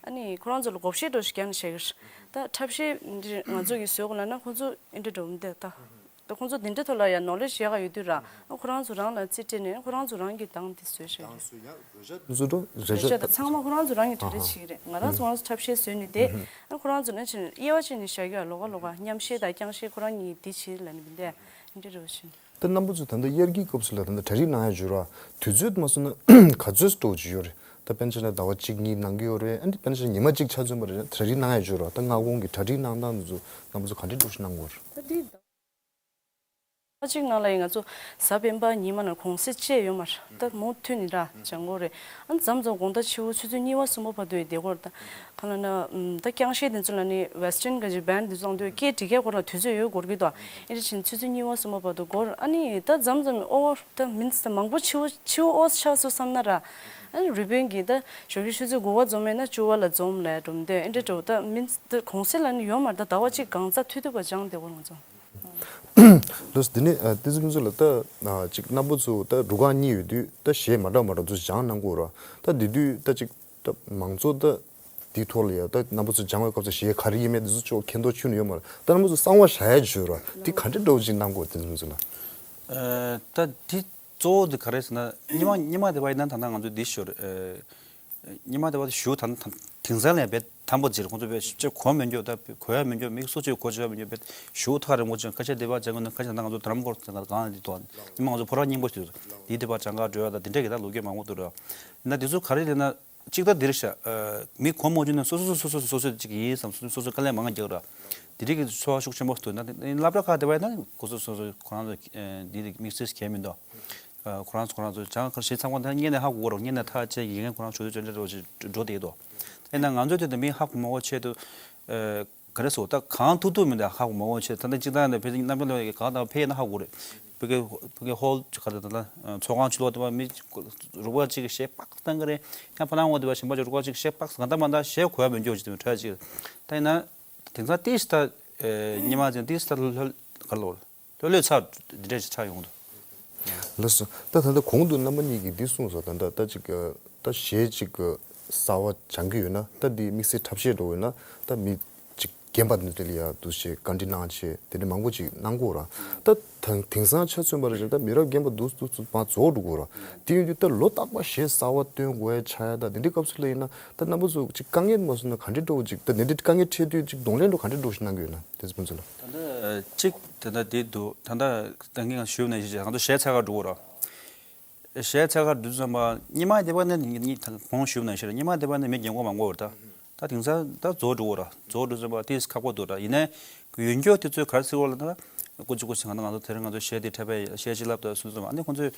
ཨ་ནི་ཁོ་རང་ཚོ་ལ་བགོ་བཤའ་འདྲ་ཞིག་རྒྱག་ནས་བྱས་གི་རེད། ད་འཁྲབ་གཞས་འདི་ང་ཚོ་གི་བཟོས་དགོས་ལབ་ན་ཁོང་ཚོ་ཨེ་འདྲ་འགྲོ་མི་འདུག་ད། ད་ཁོང་ཚོ་དེ་འདྲའི་ཐོག་ལ་ཡང་ནོ་ལེ་ཇི་ཡག་ག་ཡོད་དུས་ར། ཨ་ཁོ་རང་ཚོ་རང་ལ་རྩིས་སྤྲད་ནས་ཁོ་རང་ཚོ་རང་གིས་དང་དེ་བཟོས་བཞག་རེད། ཚོ་ཡང་རོལ་ཆ་འདི་ཚོ་འགྲོ་རོལ་རོལ་ཆ་ཆ་ད་ཚང་མ་ཁོ་རང་ཚོ་རང་གིས་གྲ་སྒྲིག་བྱེད་ཀྱི་རེད། ང་རང་ཚོ་ང་ཚོ་འཁྲབ་གཞས་བཟོས་ནས་དེ་ཨ་ཁོ་རང་ཚོ་ནས་ཕྱིན་དབྱེ་བ་ཕྱེ་ནས་བཞག་གི་ཡ། ལོགས་ཀ་ལོགས་ཀ་མཉམ་གཞས་དང་རྐྱང་གཞས་ཁོ་རང་གཉིས་འདི་བྱེད་ལབ་ནས་མི་འདུག་འདི་རེད་བ་ཕྱིན། ད་རྣམ་པ་ཚོ་ད་ལྟ་དབྱར་གྱི་སྐབས་སུ་ལ་ད་ལྟ་གྲ་སྒྲིག་གནང་ཡ་བརྗོད་ར། དུས་ཚོད་མ་སོང་ན་ག་ཚོད་སྤྲོ་བོ་ཅིག་ཡོད་རེད། ད་དཔེར་ན་ཆ་ན་ཟླ་བ་གཅིག་གཉིས་གནང་གི་ཡོད་རེད། ཨ་ནི་དཔེར་ན་ཆ་ན་ཉི་མ་གཅིག་ཆ་མཚོན་པ་རེད། གྲ་སྒྲིག་གནང་ཡ་བརྗོད་ར། ད་སྔ་དགོང་གི་གྲ་སྒྲིག་གནང་སྟངས་འདི་ཚོ་རྣམ་པ་ཚོ་ག་འདྲས་སྤྲོ་བོ་ཞིག་གནང་གི་ཡོད་རེད། ད་འདི་ཟླ་བ་གཅིག་ནང་ལ་ཡིན་ང་ཚོ་གཟའ་སྤེན་པ་ཉི་མ་ནང་གུང་སེང་བཅས་ཡོད་མ་རེད། ད་མུ་མཐུད་ནས་ར་སྦྱང་དགོས་རེད། ཨ་མཚམས་མཚམས་དགོང་དག་ཕྱི་པོ་ཆུ་ཚོད་གཉིས་པ་གསུམ་པ་བར་དུ་ཡི་བསྡད་དགོས་རེད། ད་གང་ལབ་ན་ཨམ་ད་རྐྱང་གཞས་དེ་ཚོ་ལ་ནི་ཝེ་སི་ཊན་ག་ཅིག་བེན་ཌི་དེ་ཚོ་ཡོང་དུས་སྐད་འདི་གའི་སྐོར་ལ་དུས་ཚོད་ཡོད་དགོས་ཀྱི་འདུག་ཨ་ནི་ཕྱིན་ཆུ་ཚོད་གཉིས་པ་གསུམ་པ་བར་དུ་འགོར། ཨ་ནི་ད་མཚམས་མཚམས་ཨོ་ད་མིན་ད་མང་པོ་ཕྱི་པོ་ཕྱི་པོ་ཨོ་ཆགས་སོང་བསམ་ན་ར། ཨ་ནི་རི་པན་གྱི་ད་ཞོགས་ཀྱི་ཆུ་ཚོད་དགུ་པ་འཛོམས་མེད་ན་བཅུ་པ་ལ་འཛོམས་ལབ་འགྲོ་མི་འདུག་ཨེ་འདྲ་འགྲོ། ད་མིན་ད་གུང་སེང་ལ་ནི་ཡོད་མ་རེད། ད་ཟླ་བ་གཅིག་གང་ཚ་ཐུབ་ཐུབ་པ་སྦྱང་བསྡད་དགོས་རེད་ང་ཚོ། ལགས་སོ། འདི་ནས་ཨ་བསྟན་འཛིན་ཕུན་ཚོགས་ལགས་ད་ཨ་ཅིག་རྣམ་པ་ཚོ་ད་རུ་ཁག་གཉིས་ཡོད་དུས་ད་གཞས་མ་འདྲ་མ་འདྲ་ཚོ་སྦྱངས་གནང་དགོས་ར། ད་དེ་དུས་ད་ཅིག་ད་མང་ཚོགས་ད་དེའི་ཐོག་ལ་ཡ་ད་རྣམ་པ་ཚོ་སྦྱང་བའི་སྐབས་སུ་གཞས་ག་རེ་ཡིན་མིན་དེ་ཚོ་ཅིག་མཁྱེན་རྟོགས་ཅིག་ཡོད་མ་རེད། ད་རྣམ་པ་ཚོ་གསང་བ་བཞག་ཡ་བྱོས་ར། དེ་ག་འདྲ་འདྲ་བོ་ཅིག་གནང་དགོས་བསྟན་འཛིན་ཕུན་ཚོགས་ལགས། ཨ་ད་དེ་གཙོ་བོ་དེ་ག་རེ་ཟེར་ན་སྔོན་མ་སྔོན་མ་དེ་བ་ཡིན་ན་ད་ལྟ་ང་ཚོ་འདི་ཞོར་ཨ་སྔོན་མ་དེ་བ་དེ་ཞུ་ད་ད་དེང་སང་ལས་དཔེ་དམ་པོ་ཅིག་རེད། ཁོང་ཚོ་དཔེ་ཅིག་གོ་མི་འགྱོ། ད་དཔེ་གོ་ཡ་མི་འགྱོ། མི་སུ་གཅིག་གོ་ཆོད་ཡ་མི་འགྱོ། དཔེ་ཞུ་ཐག་རིང་པོ་ཅིག་ཁ་ཤས་དེ་བ་སྦྱང་དགོས་ན། ཁ་ཤས་ད་ང་ཚོ་དྷ་རམ་སྐོར་དེ་ག་གང་དེ་དོ་སྔོན་མ་ང་ཚོ་ཕོ་བྲང་རྙིང་པ་ཞིག་འདི་དེ་བ་སྦྱང་ག་འགྲོ་ཡ་ད་དེ་འདྲས་ཀྱི་ད་ལོ་རྒྱུས་མང་པོ་འདུག་ར། ཡིན་ན་དེ་ཚོ་ག་རེ་རེད་ན། གཅིག་ད་འདིར་བཞག་ཨ་མི་གོ་མ་བྱུང་ན་སོ་སོ་སོ་སོ་སོ་སོ་ཅིག་ཡིན་བསམ། སོ་སོ་སོ་དཀའ་ལས་མང་རྒྱག་ར། དེ་རིགས་ཀྱི་ཚོར་བ་ཤུགས་ཆེན་པོ་འདུག་ན་དེ་སློབ་གྲྭ་ཁག་དེ་བས་ན་སོ་སོ་སོ་སོ་ཁོ་རང་ཚོ་ཨ་འདི་རིགས་དམིགས་བསལ་གལ་མི་འདུག་ཨ་ཁོ་རང་ཚོ་ཁོ་རང་ཚོ་སྦྱང་གར་གཞས་ཚང་མ་ད་སྔོན་ནས་ཧ་གོ་རོགས། སྔོན་ནས་ཐག་བཅད་ཡིན་མཁན་ཁོ་རང་ཆུ་ཚོད་ཅོ་འདྲ་རོགས་ཞིག་འགྲོ་བསྡད་འདུག་དེ་ན་ང་ཚོའི་དུས་དེ་མི་ཧ་གོ་མ་གོ་ཆེད་དུ་ཨ། ག་རེ་ཟེར་ད་གང་ཐུབ་ཐུབ་མི་འདུག་ཧ་གོ་མ་གོ་ཆེད། ད་ལྟ་སྤྱིར་བཏང་ནས་ཕལ་ཆེར་རྣམ་པ་ལ་གང་དང་ཕལ་ཆེར་ཧ་གོ་རེད། བོད་སྐད་བོད་སྐད་ཧོལ་ག་རེ་ད་ལྟ་ཚོགས་ཁང་ཕྱི་ལོགས་དེ་བ་མི་རུ་ཁག་གཅིག་གིས་གཞས་པག་བཏང་གི་རེད། ཡང་ཕ་ལང་འོག་དེ་བ་གཞན་པ་ཅིག་རུ་ཁག་གཅིག་གིས་གཞས་པག་གང་ལྟར་མ་ལྟར་གཞས་གོ་ཡ་མི་འགྱོ་ཅིག་དེ་མི་འཕྲད་ཅིག་ད་ཡིན་ན་དེང་སང་ཏིས་ད་ཉི་མ་ཅན་ཏིས་ད་ལྷོད་ག་རེ་ལོ། ལྷོད་ལྷོད་ཚར་འདི་འདྲ་ཞིག་ཆགས་ཡོང་འདུག་ལགས་སོ། ད་ད་ལྟ་གོང་དུ་རྣམ་པ་གཉིས་ཀྱིས་འདི་གསུངས་སོང་། ད་ལྟ་ད་ཅིག་ད་གཞས་ཅིག་གསར་བ་སྦྱང་གི་ཡོད་ན། ད་འདི་དམིགས་བསལ་འཁྲབ་གཞས་འདྲ་བོ་ཡོད་ན་ད་མི་ཅིག་རྒན་པ་འདི་འདྲ་ལ་ཡ་འདུག་སེ་བཀའ་འདྲི་གནང་བྱས་དེ་འདྲ་མང་པོ་ཅིག་གནང་གི་ཡོད་ར། ད་དང་དེང་སང་ཆ་མཚོན་པ་རེད་ད་མི་རབས་རྒན་པ་འདུག་འདུག་འདུག་མར་རྫོགས་འགྲོ་གི་ཡོད་ར། དེ་ཡིན་དུས་ད་ལོ་རྟག་པར་གཞས་གསར་བ་བཏོན་དགོས་ཡ་ཆགས་ཡ། ད་འདི་འདྲའི་སྐབས་སུ་ལ་ཡིན་ན་ད་རྣམ་པ་ཚོ་ཅིག་དཀའ་ངལ་མ་བཟོ་ན་ག་འདྲའི་འདྲ་བོ་ཅིག་ད་འདི་འདྲའི་དཀའ་ངལ་འཕྲད་དུས་ཅིག་གདོང་ལེན་འདྲ་ག་འདྲའི་འདྲ་བོ་ཞིག་གནང་གི་ཡོད་ན། དེ་ཚོ་ཕུན་ཚོགས་ལགས། ད་ལྟ་གཅིག་དེ་འདྲ་དེ་འདུག་ད་ལྟ་ད་ངས་ཞུས་ནས་ཞེས་ང་ཚོ་གཞས་འཚོལ་གར་འགྲོ་གི་ར། གཞས་འཚོལ་གར་འགྲོ་དུས་ཙམ་པ་སྔོན་མ་དེ་བ་ནས་ངས་གོང་ཞུས་ནས་ཞེས་སྔོན་མ་དེ་བ་ནས་མི་རྒན་གོག་མང་པོ་ཡོད་རེད་ད། ད་དེང་སང་ད་རྫོགས་འགྲོ་གི་ར། རྫོགས་འགྲོ་དུས་ཙམ་པ་དེ་ཁག་པོ་འདུག་ར། ཡིན་ནའི་ཡོན་སྐྱོ་དེ་ཚོས་ག་རེ་ཟེར་བ་ལ་ད་སྐུ་མཁྱེན་སྐུ་མཁྱེན་ང་ཚོ་ང་ཚོ་དེ་རིང་ང་ཚོ་གཞས་དེ་འཁྲབ་པའི་གཞས་ཅིག་ལབ་ད་སུ་ཙམ་ཨ་ནི་ཁོང་ཚོས།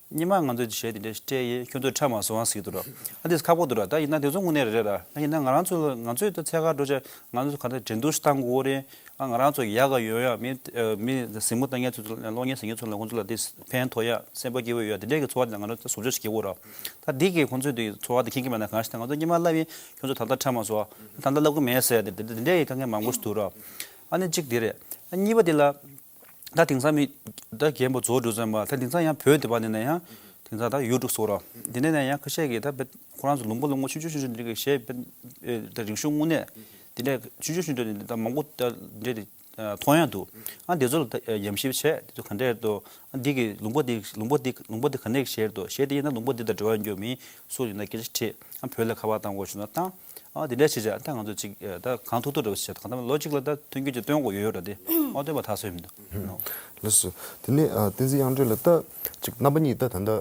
སྔོན་མ་ང་ཚོས་གཞས་དེ་འདྲ་སྤྲད་ཡིན། ཁྱོད་ཚོས་འཁྲབ་མ་སོང་ཟེར་གྱི་འདུག་ར། ཨ་དེ་ཁག་པོ་འདུག་ར། ད་ཡིན་ན་དེ་ཚོ་དངོས་གནས་རེད་རེད་ར། ད་ཡིན་ན་ང་རང་ཚོ་ང་ཚོས་ད་འཚོལ་གར་འགྲོ་བྱས་ང་ཚོ་ག་ད་འགྲན་བསྡུར་ཞིག་བཏང་དགོས་རེད། ཨ་ང་རང་ཚོ་ཡག་ག་ཡོད་ཡ། མི་ཨ་མི་གཟིགས་མོ་ལྟ་མཁན་ཚོ་ཚོ་གློག་བརྙན་གཟིགས་མཁན་ཚོ་ལ་ཁོང་ཚོ་ལ་དེ་ཕན་ཐོགས་ཡ། སེམས་པ་སྐྱིད་པོ་ཡོད་ཡ། དེ་འདྲས་ཀྱི་ཚོར་བ་དེ་ང་རང་ཚོ་བཟོ་བཅོས་བྱེད་ཀྱི་ཡོད་ར། ད་འདི་གིས་ཁོང་ཚོས་དེ་ཚོར་བ་དེ་མཁྱེན་གྱི་མེད་ན་གང་ཞིག་ད་ང་ཚོ་སྔོན་མ་ལབ་ཡིན། ཁྱོད་ཚོ་ད་ལྟ་ཁྲབ་མ་སོང་། ད་ལྟ་ལབ་གི་མེད་ཟེར་ཡ་དེ་དེ་དེ་འདྲས་ཀྱི་དཀའ་ངལ་མང་པོ་ཞིག་འདུག་ར། ཨ་ནི་གཅིག་དེ་རེད། ཨ་གཉིས་པ་དེ་ལ། ད་དེང་སང་མི་ད་རྒན་པ་རྫོགས་འགྲོ་ཙམ་པ། ད་དེང་སང་ཡང་བོད་དེ་པ་ནས་ན་ཡང་དེང་སང་ད་ཡུ་ཊུབ་སོགས་ར། དེ་ནས་ན་ཡང་ཁ་ཤས་ཀྱིས་ད་བེད་ཁོ་རང་ཚོ་ལུང་པ་ལུང་པ་ཆུང་ཆུང་ཆུང་ཆུང་འདི་གི་གཞས་བེད་ད་རིག་གཞུང་དངོས་གནས་དེ་འདྲས་ཆུང་ཆུང་ཆུང་ཆུང་འདི་ད་མང་པོ་ད་འདྲས་རེད། མཐོང་ཡ་འདུག་ཨ་དེ་ཚོ་ལ་ད་ཉམས་ཞིབ་བྱས། དེ་ཚོ་ག་འདྲས་འདུག་ཨ་འདི་གི་ལུང་པ་འདི་ལུང་པ་འདི་ལུང་པ་འདི་ག་ནས་གཞས་འདུག་གཞས་དེ་ཡིན་ན་ལུང་པ་འདི་དང་འབྲེལ་བ་ཡོད་མིན་སུ་ཡིན་ན་སྐད་ཆ་དྲིས། ཨ་བོད་ལ་ཁ་པར་བཏང་དགོས་བྱུང་ན་བཏང་། ཨ་དེ་འདྲ་བྱེད་བྱ་ད་ང་ཚོ་ཅིག་ད་གང་ཐུབ་ཐུབ་འདྲ་བོ་བྱེད། གང་ལྟར་ལོ་གཅིག་ལ་ད་མཐུན་རྐྱེན་ཅིག་སྟོན་དགོས་ཡོད་ཡོད་ར། དེ་མ་སྟོན་པ་ཐག་ཆོད་མི་འདུག་ལགས་སོ། དེ་ནས་ཨ་བསྟན་འཛིན་དབྱངས་སྒྲོན་ལགས། ད་ཅིག་རྣམ་པ་གཉིས་ད་ད་ལྟ་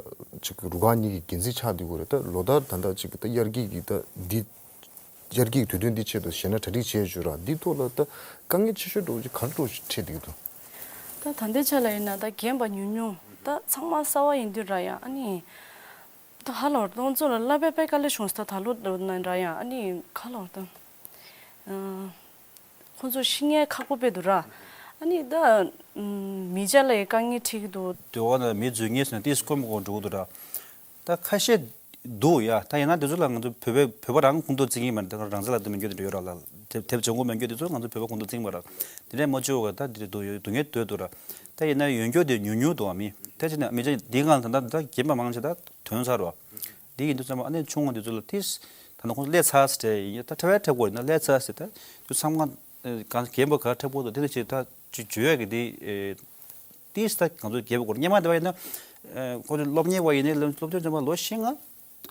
ཅིག་རུ་ཁག་གཉིས་ཀྱི་འགན་འཛིན་ཆགས་བསྡད་ཡོད་རེད། ད་ལོ་ལྟར་ད་ལྟ་ཅིག་ད་དབྱར་སྐྱིད་ཀྱི་ད་འདི་དབྱར་སྐྱིད་དུས་སྟོན་འདི་ཆེད་དུ་གཞས་སྣ་གྲ་སྒྲིག་བྱས་ཡོད་ར། འདི་ཐོག་ལ་ད་དཀའ་ངལ་ཆེ་ཤོས་འདྲ་བོ་ཅིག་ག་རེ་འདྲ་བོ་ཞིག་འཕྲད་བསྡད་ཀྱི་འདུག་ད་ད་ལྟའི་ཆ་ལ་ཡིན་ན་ད་རྒན་པ་ཉུང་ཉུང་། ད་ཚང་མ་གསར་པ་ཡིན་དུས་ར། ཡང་ཨ་ནི་ད་ཧ་ལོ་ཏོང་ཙོ་ལ་བསླབ་པའི་དཔེ་དཀའ་ལས་བྱུང་སོང་། ད་ད་ལོ་ན་ར་ཡང་ཨ་ནི་ག་ལོ་ད་ཨ་ཁོང་ཚོ་ཤི་ངེས་ཁག་པོ་དཔེ་འདུག་ར། ཨ་ནི་ད་ཨ་མི་ཆ་ལ་ཡི་དཀའ་ངལ་འཕྲད་ཀྱི་འདུག་དེ་འོ་ན་མི་འཛུལ་ངེས་སོང་ན་ཏིས་ཀོ་མོ་གོ་འགྲོ་གི་འདུག་ར། ད་ཁ་ཤས་འདུག་ཡ། ད་ཡིན་ན་དེ་ཚོ་ལ་ང་ཚོ་བོད་པའི་བོད་པ་རང་ཁོང་ཁྲོ་བརྩི་གི་མ་རེད། ད་རང་བཙན་ལ་དེ་མི་འགྱོ་དེ་འདྲ་ཡོད་ར་ལ། དེབ་དེབ་བྱང་ཁུངས་མ་འགྱོ་དེ་ཚོ་ང་ཚོ་བོད་པ་ཁོང་ཁྲོ་བརྩི་གི་མ་རེད། དེ་འདྲས་མ་བྱུང་བ་ད་དེ་འདྲས་འདུག་ཡོད་སྡུག་བསྔལ་འདོད་འདུག་ར། ད་ཡིན་ན་ཡོན་སྐྱོ་དེ་ཉུང་ཉུང་འདུག་བ། མི་ད་ཅི་ན་མི་ཅག་འདི་གང་ད་ད་ད་རྒན་པ་མང་ཆེ་ད་ཐོན་ཚར་བ། འདི་ཡིན་དུས་ཙམ་པ་ཨ་ནེ་ཆུང་བ་འདི་ཚོ་ལ་ཏིས་ད་ནི་ཁོང་ཚོ་སླེབས་ཚར་ཟེར་ཡིན། ད་ཁྲ་བའི་ཁྲ་གོ་ཡིན་ན་སླེབས་ཚར་ཟེར། ད་དུ་ཚང་མ་གང་རྒན་པ་ག་ཁྲ་པོ་དང་དེ་ཚོ་ཅིག་ད་ཅིག་བརྗོད་ཡ་གི་དེ། ཏིས་ད་ང་ཚོ་རྒྱལ་པོ་སྐོར་སྔོན་མ་དེ་བ་ཡིན་ན། ཁོ་ཚོ་སློབ་གཉེར་བ་ཡིན་ནའི་སློབ་སློབ་སྟོན་ཚན་པ་ལོ་བཞི་ལྔ་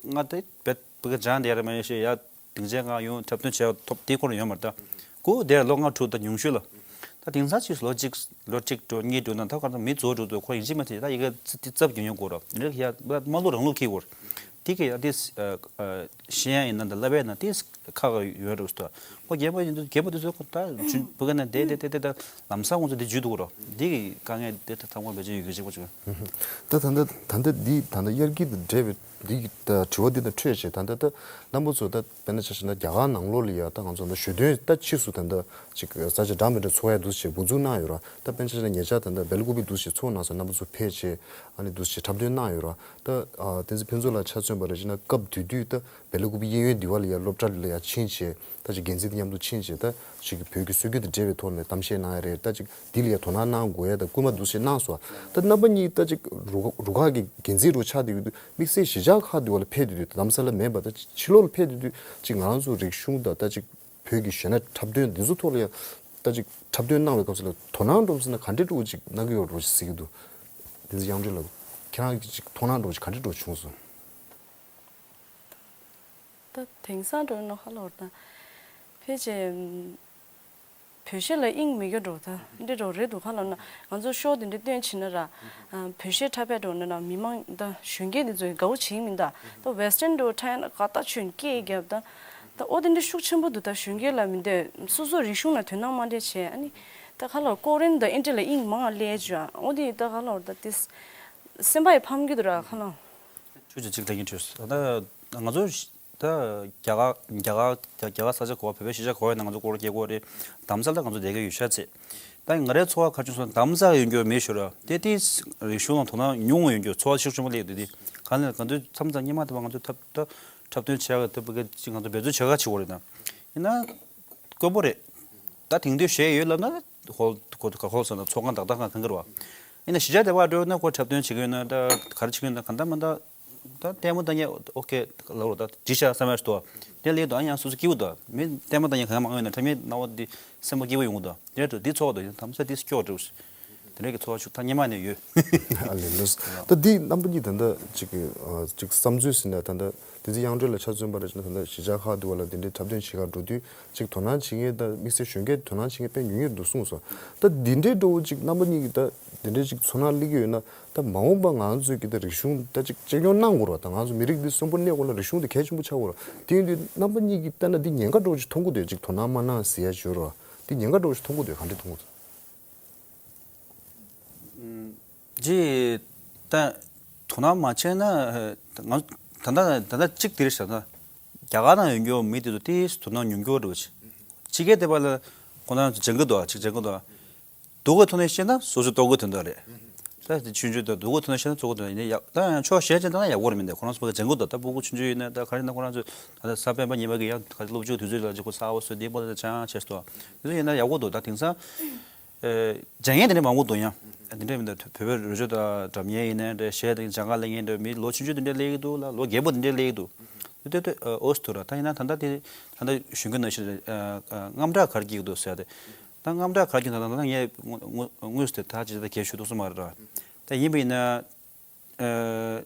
ལྔ་དེ་བེད་བེད་ཀ་སྦྱང་བསྡད་ཡ་རེད། མ་ཡིན་ཞེས་ཡ་སྡིངས་ཆའི་སྒང་ཡོང་འཁྲབ་སྟོན་བྱས་པ་ཐོབ་དེ་སྐོར་ཡོད་མ་རེད། ད་ཁོ་དེར་ལོ་ལྔ་དྲུག་ད་ཉུང་ཤོས་ལ། ད་དེང་སང་ཕྱིས་ལོ་གཅིག་ལོ་གཅིག་འགྲོ་གཉིས་འགྲོ་ན་ད་ག་ཚོད་མི་རྫོགས་འགྲོ་འདུག་ཁོ་ཡིན་གཅིག་མ་ཐེ་ད་ཡི་གེ་ཙི་ཙི་ཙབ་རྒྱུ་ཡོད་དགོས་ར། འདི་ཡ་མ་ལོ་རང་ལུགས་ཁེ་བོར། དེ་གི་ཡ་དེ་ཤེས་ཡ་ཡིན་ན་ད་བསླབ་པ་ཡིན་ན་དེ་ཁག་ཡོད་རེད་ཟེར། ཁོ་རྒན་པ་ཡིན་དུས་རྒན་པ་དེ་ཚོ་ཁོ་ད་ཆུན་བུ་ག་ན་དེ་དེ་དེ་དེ་ད་ལམ་སང་ཁོང་ཚོ་དེ་འཇུས་འདུག་ར། དེ་གི་དཀའ་ངལ་དེ་ད་ཐང་པོ་བེད་སྤྱོད་ཡོད་གི་ཅིག་པ་ཅིག་ད་ད་ལྟ་ད་ལྟ་འདི་ད་ལྟ་དབྱར་སྐྱིད་དང་འབྲེལ་བའི་འདི་གི་ད་དྲི་བ་འདི་དང་འཕྲོས་བྱས། ད་ལྟ་ད་རྣམ་པ་ཚོ་ད་དཔེར་ན་ཆ་བཞག་ན་རྒྱ་གར་ནང་ལོགས་ལ་ཡ་ད་ང་ཚོ་ད་ཞོ་སྟོན་ད་ཕྱིས་སུ་ད་ལྟ་ཅིག་ས་ཆ་འདྲ་མི་འདྲ་ཚོགས་ཡ་འདུག་སེ་འགོ་འཛུགས་གནང་ཡོད་ར། ད་དཔེར་ན་ཆ་བཞག་ན་ཉེ་ཆར་ད་ལྟ་སྦེལ་ཀུ་པི་འདུག་སེ་ཚོགས་གནང་སོང་། རྣམ་པ་ཚོ་ཕེབས་བྱས་ཨ་ནི་འདུག་སེ་འཁྲབ་སྟོན་གནང་ཡོད་ར། ད་ཨ་བསྟན་འཛིན་ཕུན་ཚོགས་ལགས་ཆ་མཚོན་པ་རེད་བྱས་ན་སྐབས་དེ་དུས་ད་སྦེལ་ཀུ་པི་གཡས་གཡོན་འདི་བ་ལ་ཡ་སློབ་གྲྭ་ལ་ཡ་ཕྱིན་བྱས་ད་ཅིག་འགན་འཛིན་དང་མཉམ་དུ་ཕྱིན་བྱས་ད་ཅིག་བོད་ཀྱི་སྲོལ་རྒྱུན་དང་འབྲེལ་བའི་ཐོག་ནས་གཏམ་བཤད་གནང་ཡ་རེད། ད་ཅིག་འདི་ལ་ཡ་དོ་སྣང་གནང་དགོས་ཡ་ད་སྐུལ་མ་འདུག་སེ་གནང་སོང་། ད་རྣམ་པ་གཉིས་ད་ཅིག་རུ་རུ་ཁག་གི་འགན་འཛིན་རུ་ཆགས་བསྡད་ཡོད་དུས་དམིགས་བསལ་གཞིས་ཆགས་ཁག་འདི་བ་ལ་ཕེབས་བསྡད་དུས་ད་ལམ་སང་ལ་མེད་པ་ད་ཅིག་ཕྱི་ལོགས་ལ་ཕེབས་བསྡད་དུས་ཅིག་ང་རང་ཚོ་རིག་གཞུང་དང་ད་ཅིག་བོད་ཀྱི་གཞས་སྣ་འཁྲབ་སྟོན་འདི་ཚོ་ཐོག་ལ་ཡང་ད་ཅིག་འཁྲབ་སྟོན་གནང་བའི་སྐབས་སུ་ལ་དོ་སྣང་འགྲོ་ཟེར་ན་ག་འདྲས་འགྲོ་ཅིག་གནང་གི་ཡོད་འགྲོ་ཅིག་ཟེར་གྱི་འདུག་དེ་ཚོ་དབྱངས་སྒྲོན་ལགས་ཁྱེད་རང་གི་ཅིག་མཐོང་སྣང་འགྲོ་ཅིག་ག་འདྲས་འགྲོ་བྱུང་སོང་། ད་དེང་སང་འགྲོ་ནོ་ཧ་ལོ་ད་ཕལ་ཆེར་བོད་གཞས་ལ་དབྱིངས་མེད་རྒྱུ་འགྲོ་ད་འདི་འགྲོ་རེད་འདུག་ཧ་ལོ་ན་ང་ཚོ་ཤོ་དེ་འདྲས་སྟོན་བྱེད་ན་ར། བོད་གཞས་འཁྲབ་པའི་འགྲོ་ན་ར་མི་མང་ད་གཞོན་སྐྱེས་དེ་ཚོས་དགའ་བོ་བྱེད་ཀྱི་མིན་ད། ད་ཝེ་སི་ཊན་འགྲོ་འཁྲབ་ཡ་ན་ག་ད་ཆོས་སྐད་རྒྱབ་ད། ད་ཨོ་དེ་འདྲ་ཤུགས་ཆེན་པོ་འདུག་ད་གཞོན་སྐྱེས་ལ་མི་འདོད་སོ་སོ་རིག་གཞུང་ལ་དོ་སྣང་མ་འདྲེས་བྱས། ཨ་ནི་ད་ག་ལ་ཀོ་རིན་ད་ཨིན་ཏི་ལ་དབྱིངས་མང་ལས་བྱུང་ཨོ་དེ་ད་ག་ལ་ད་དེ་སེམས་པ་ཡི་ཕམ་གི་འདུག་ར་ག་ལ། ཆུ་ཆུ་ཅིག་ལ་ཡིན་ཆུ་ད་ང་ཚོ་ད་རྒྱ་གར་རྒྱ་གར་རྒྱ་གར་ས་ཆ་གོ་བ་བོད་པའི་གཞིས་ཆགས་གོ་བ་ཡིན་ན་ང་ཚོ་ཀོ་རིན་སྐད་གོ་རེད། དམ་ས་ལ་ང་ཚོ་བསྡད་ཀྱི་ཡོད་ཤ་ཚེ། ད་ང་རའི་ཚོར་བ་ག་བྱུང་སོང་དམ་ས་ཡོད་རྒྱུ་མེད་ཞུ་ར་དེ་དེ་རིག་གཞུང་ལ་དོ་སྣང་ཉུང་ཡོད་རྒྱུ་ཚོར་བ་ཤུགས་ཆེན་པོ་སླེབས་འདུག་དེ་ག་ལ་ང་ཚོ་མཚམས་མཚམས་སྔོན་མ་དེ་བ་ང་ཚོ་འཁྲབ་འཁྲབ་སྟོན་བྱེད་ཡག་དེ་བ་ག་ཅིག་ང་ཚོ་འབད་རྩོལ་བྱེད་ག་བྱེད་དགོས་རེད་ད། ཡིན་ན་དཀོན་པོ་རེད། ད་དེང་དུས་གཞས་ཡོད་ལབ་ན་ཧོལ་གོ་ག་ཧོལ་ཟེར་ན་ཚོགས་ཁང་བདག་བདག་ཁང་གང་གི་རེད་བ། ཡིན་ན་གཞིས་ཆགས་དེ་བ་འགྲོ་ན་ཁོ་འཁྲབ་སྟོན་བྱེད་ཀྱི་ཡོད་ན་ད་ག་རེ་བྱེད་ཀྱི་ཡོད་ན་ག་འདྲ་མ་འདྲ། ད་ལྟད་མོ་ལྟ་མཁན་ཨོ་ཁེ་ལབ་རོགས་ད་འདྲི་ཤག་བསམ་ཡག་ཞིག་འདུག་དེ་ལས་ད་ཡང་སོ་སོ་སྐྱིད་པོ་འདུག་མི་ལྟད་མོ་ལྟ་མཁན་གང་མང་ཡོད་ན་འཁྲབ་མཁན་སྣང་བ་འདི་སེམས་པ་སྐྱིད་པོ་ཡོང་གི་འདུག་དེ་འདྲ་འདི་ཚོགས་འདུག་ཡང་དམ་ས་འདི་སྐྱོ་འགྲོ། དེ་འདྲ་གི་ཚོར་བ་ཤུགས་ཐག་ཉེ་མ་ནས་ཡོད། ཨ་ལེ་ལོས། ད་འདི་རྣམ་པ་གཉིས་ད་ལྟ་ཅིག་གི་ཅིག་བསམ་ཚུལ་ཟིན་ན་ད་ལྟ་དེ་ཚེ་དབྱངས་སྒྲོན་ལ་ཆ་མཚོན་པ་རེད་ཅེ་ན་ད་ལྟ་གཞིས་ཆགས་ཁག་འདུག་བ་ལ་དེ་འདྲའི་འཁྲབ་སྟོན་བྱེད་གར་འགྲོ་དུས་ཅིག་དོ་སྣང་བྱེད་མཁན་ད་དམིགས་བསལ་གཞོན་སྐྱེས་དོ་སྣང་བྱེད་མཁན་དཔེ་ཉུང་ཉུང་འདུག་གསུངས་སོང་། ད་འདི་འདྲའི་འགྲོ་བོ་ཅིག་རྣམ་པ་གཉིས་ཀྱི་ད་དེ་འདྲའི་ཅིག་ཚོར་སྣང་སླེབས་ཀྱི་ཡོད་ན། ད་མ་འོངས་པ་ང་ཚོས་ཀྱི་ད་རིག་གཞུང་ད་ཅིག་གཅེས་སྐྱོང་གནང་དགོས་ར། ད་ང་ཚོ་མི་རིགས་འདི་གསོན་པོ་གནས་དགོས་ན་རིག་གཞུང་འདི་གལ་ཆེན་པོ་ཆགས་དགོས་ར། དེ་ཡིན་དུས་རྣམ་པ་གཉིས་ཀྱིས་བལྟས་ན་འདི་ཉེན་ཁ་འདྲ་བོ་ཅིག་མཐོང་གི་འདུག་ཅིག་དོ་སྣང་མ་གནང་ཟེར་ཡ་བྱོས་ར། འདི་ཉེན་ཁ་འདྲ་བོ་ཅིག་མཐོང་གི་འདུག་ག་འདྲ་མཐོང་གི་འདུག་ཅི། ད་དོ་སྣང་མ་བྱས་ན་ང་ད་ལྟ་ད་ལྟ་གཅིག་དེ་རེད་ཤག་ད། རྒྱ་གར་ནང་ཡོད་རྒྱུ་མི་དེ་ཚོ་དེ་དོ་སྣང་ཉུང་རྒྱུ་འདྲ་བོ་ཅིག་ཕྱི་རྒྱལ་དེ་པ་ལ་ ཁོ་རང་ཚོ་སྦྱང་གི་འདུག་ཅིག་སྦྱང་གི་འདུག་སྡུག་གི་ཐོག་ནས་བཤད་ན་སོ་སོ་སྟོར་གི་དོན་དག་རེད། ད་དེ་ཆུང་ཆུང་དང་སྡུག་གི་ཐོག་ནས་བཤད་ན་སྟོར་གི་དོན་དག་ཡིན་ན་ཡག་ད་ཡང་ཕྱོགས་གཞན་ཅན་དང་ཡག་པོ་རེད་མི་འདུག་ཁོ་རང་ཚོ་ཕ་གི་སྦྱང་གི་འདུག་ད་སྤུ་གུ་ཆུང་ཆུང་ཡིན་ན་ད་ག་རེ་ཡིན་ན་ཁོ་རང་ཚོ་ད་ལྟ་གཟའ་སྤེན་པ་ཉི་མ་གི་ཡང་ག་རེ་སློབ་སྦྱོང་དུས་ཚོད་ལ་ཅིག་ཁོ་གསར་པ་བཟོས་འདི་པོ་ད་སྦྱང་བྱས་སོ། དེ་ཚོ་ཡིན་ན་ཡག་པོ་འདུག་ད་དེང་སང་། སྦྱང་ཡས་དེ་འདྲ་མང་པོ་འདུག་ཡང་། དེ་འདྲ་མིན་ད་བོད་པའི་རོལ་ཆ་དང་སྒྲ་སྙན་ཡིན་ནའི་འདྲ་གཞས་དང་སྦྱང་ག་སླེབས་མཁན་འདྲ་མི་ལོ་ཆུང་ཆུང་དེ་འདྲ་སླེབས་ཀྱི་འདུག་ལ་ལོ་རྒས་པོ་དེ་འདྲ་སླེབས་ཀྱི་འདུག་དེ་དེ་ཨོས་ཐུ་ར་ད་ཡིན་ན་ད་ལྟ་དེ་ད་ལྟ་གཞོན་སྐྱེས་ནང་བཞིན་རེད། དངངས་སྐྲག་ག་རེ་སྐྱེ་གི་འདུག་ཟེར་ཏེ། ད་དངངས་སྐྲག་ག་རེ་སྐྱེ་ད་ད་ད་ངས་དངོས་དངོས་དངོས་སུ་དེ་ད་ཅི་ད་གས་ཞུ་ཐུབ་སོང་མ་རེད་ར། ད་ཡིན་པ་ཡིན་ན། ཨ།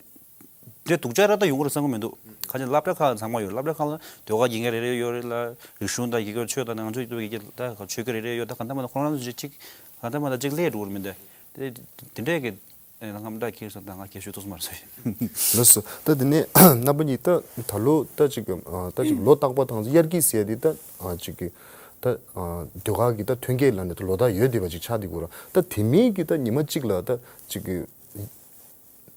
འདྲེ་སྡུག་ཅག་ར་ད་ཡོང་གི་རེད་བསམ་གི་མི་འདུག་ཁ་ཆེ་སློབ་གྲྭ་ཁག་ཚང་མ་ཡོད། སློབ་གྲྭ་ཁག་ལ་ཟློས་གར་དགེ་རྒན་རེ་རེ་ཡོད་རེད་ལ། རིག་གཞུང་དང་ཡི་གེ་ཆོས་དང་ང་ཚོ་ཡི་གེ་ད་ཆོས་དགེ་རེ་རེ་ཡོད། ད་གང་ལྟར་མ་ད་ཁོ་རང་ཚོ་གཅིག་གཅིག་གང་ལྟར་མ་ད་གཅིག་སླེབས་འགྲོ་གི་རེད་མི་འདུག་དེ་དེ་འདྲས་ཀྱི་དངངས་སྐྲག་སྐྱེས་སོང་ད་ང་སྐད་ཤོད་ཐུབ་སོང་མ་རེད་ཟེར། ལགས་སོ། ད་དེ་ནས་རྣམ་པ་གཉིས་ད་ད་ལོ་ད་ཅིག་ད་ཅིག་ལོ་རྟག་པ་དང་དབྱར་སྐྱིད་ཟེར་ཡ་དེ་ད་ཅིག་གི་ད་ཟློས་གར་གྱི་ད་ཐོན་སྐྱེད་ལ་ནས་ད་ལོ་ད་ཡོད་བསྡད་པ་ཅིག་ཆགས་བསྡད་ཀྱི་ཡོད་ར། ད་དེ་མིན་གྱི་ད་ཉི་མ་གཅིག་ལ་ད་ཅིག་གི་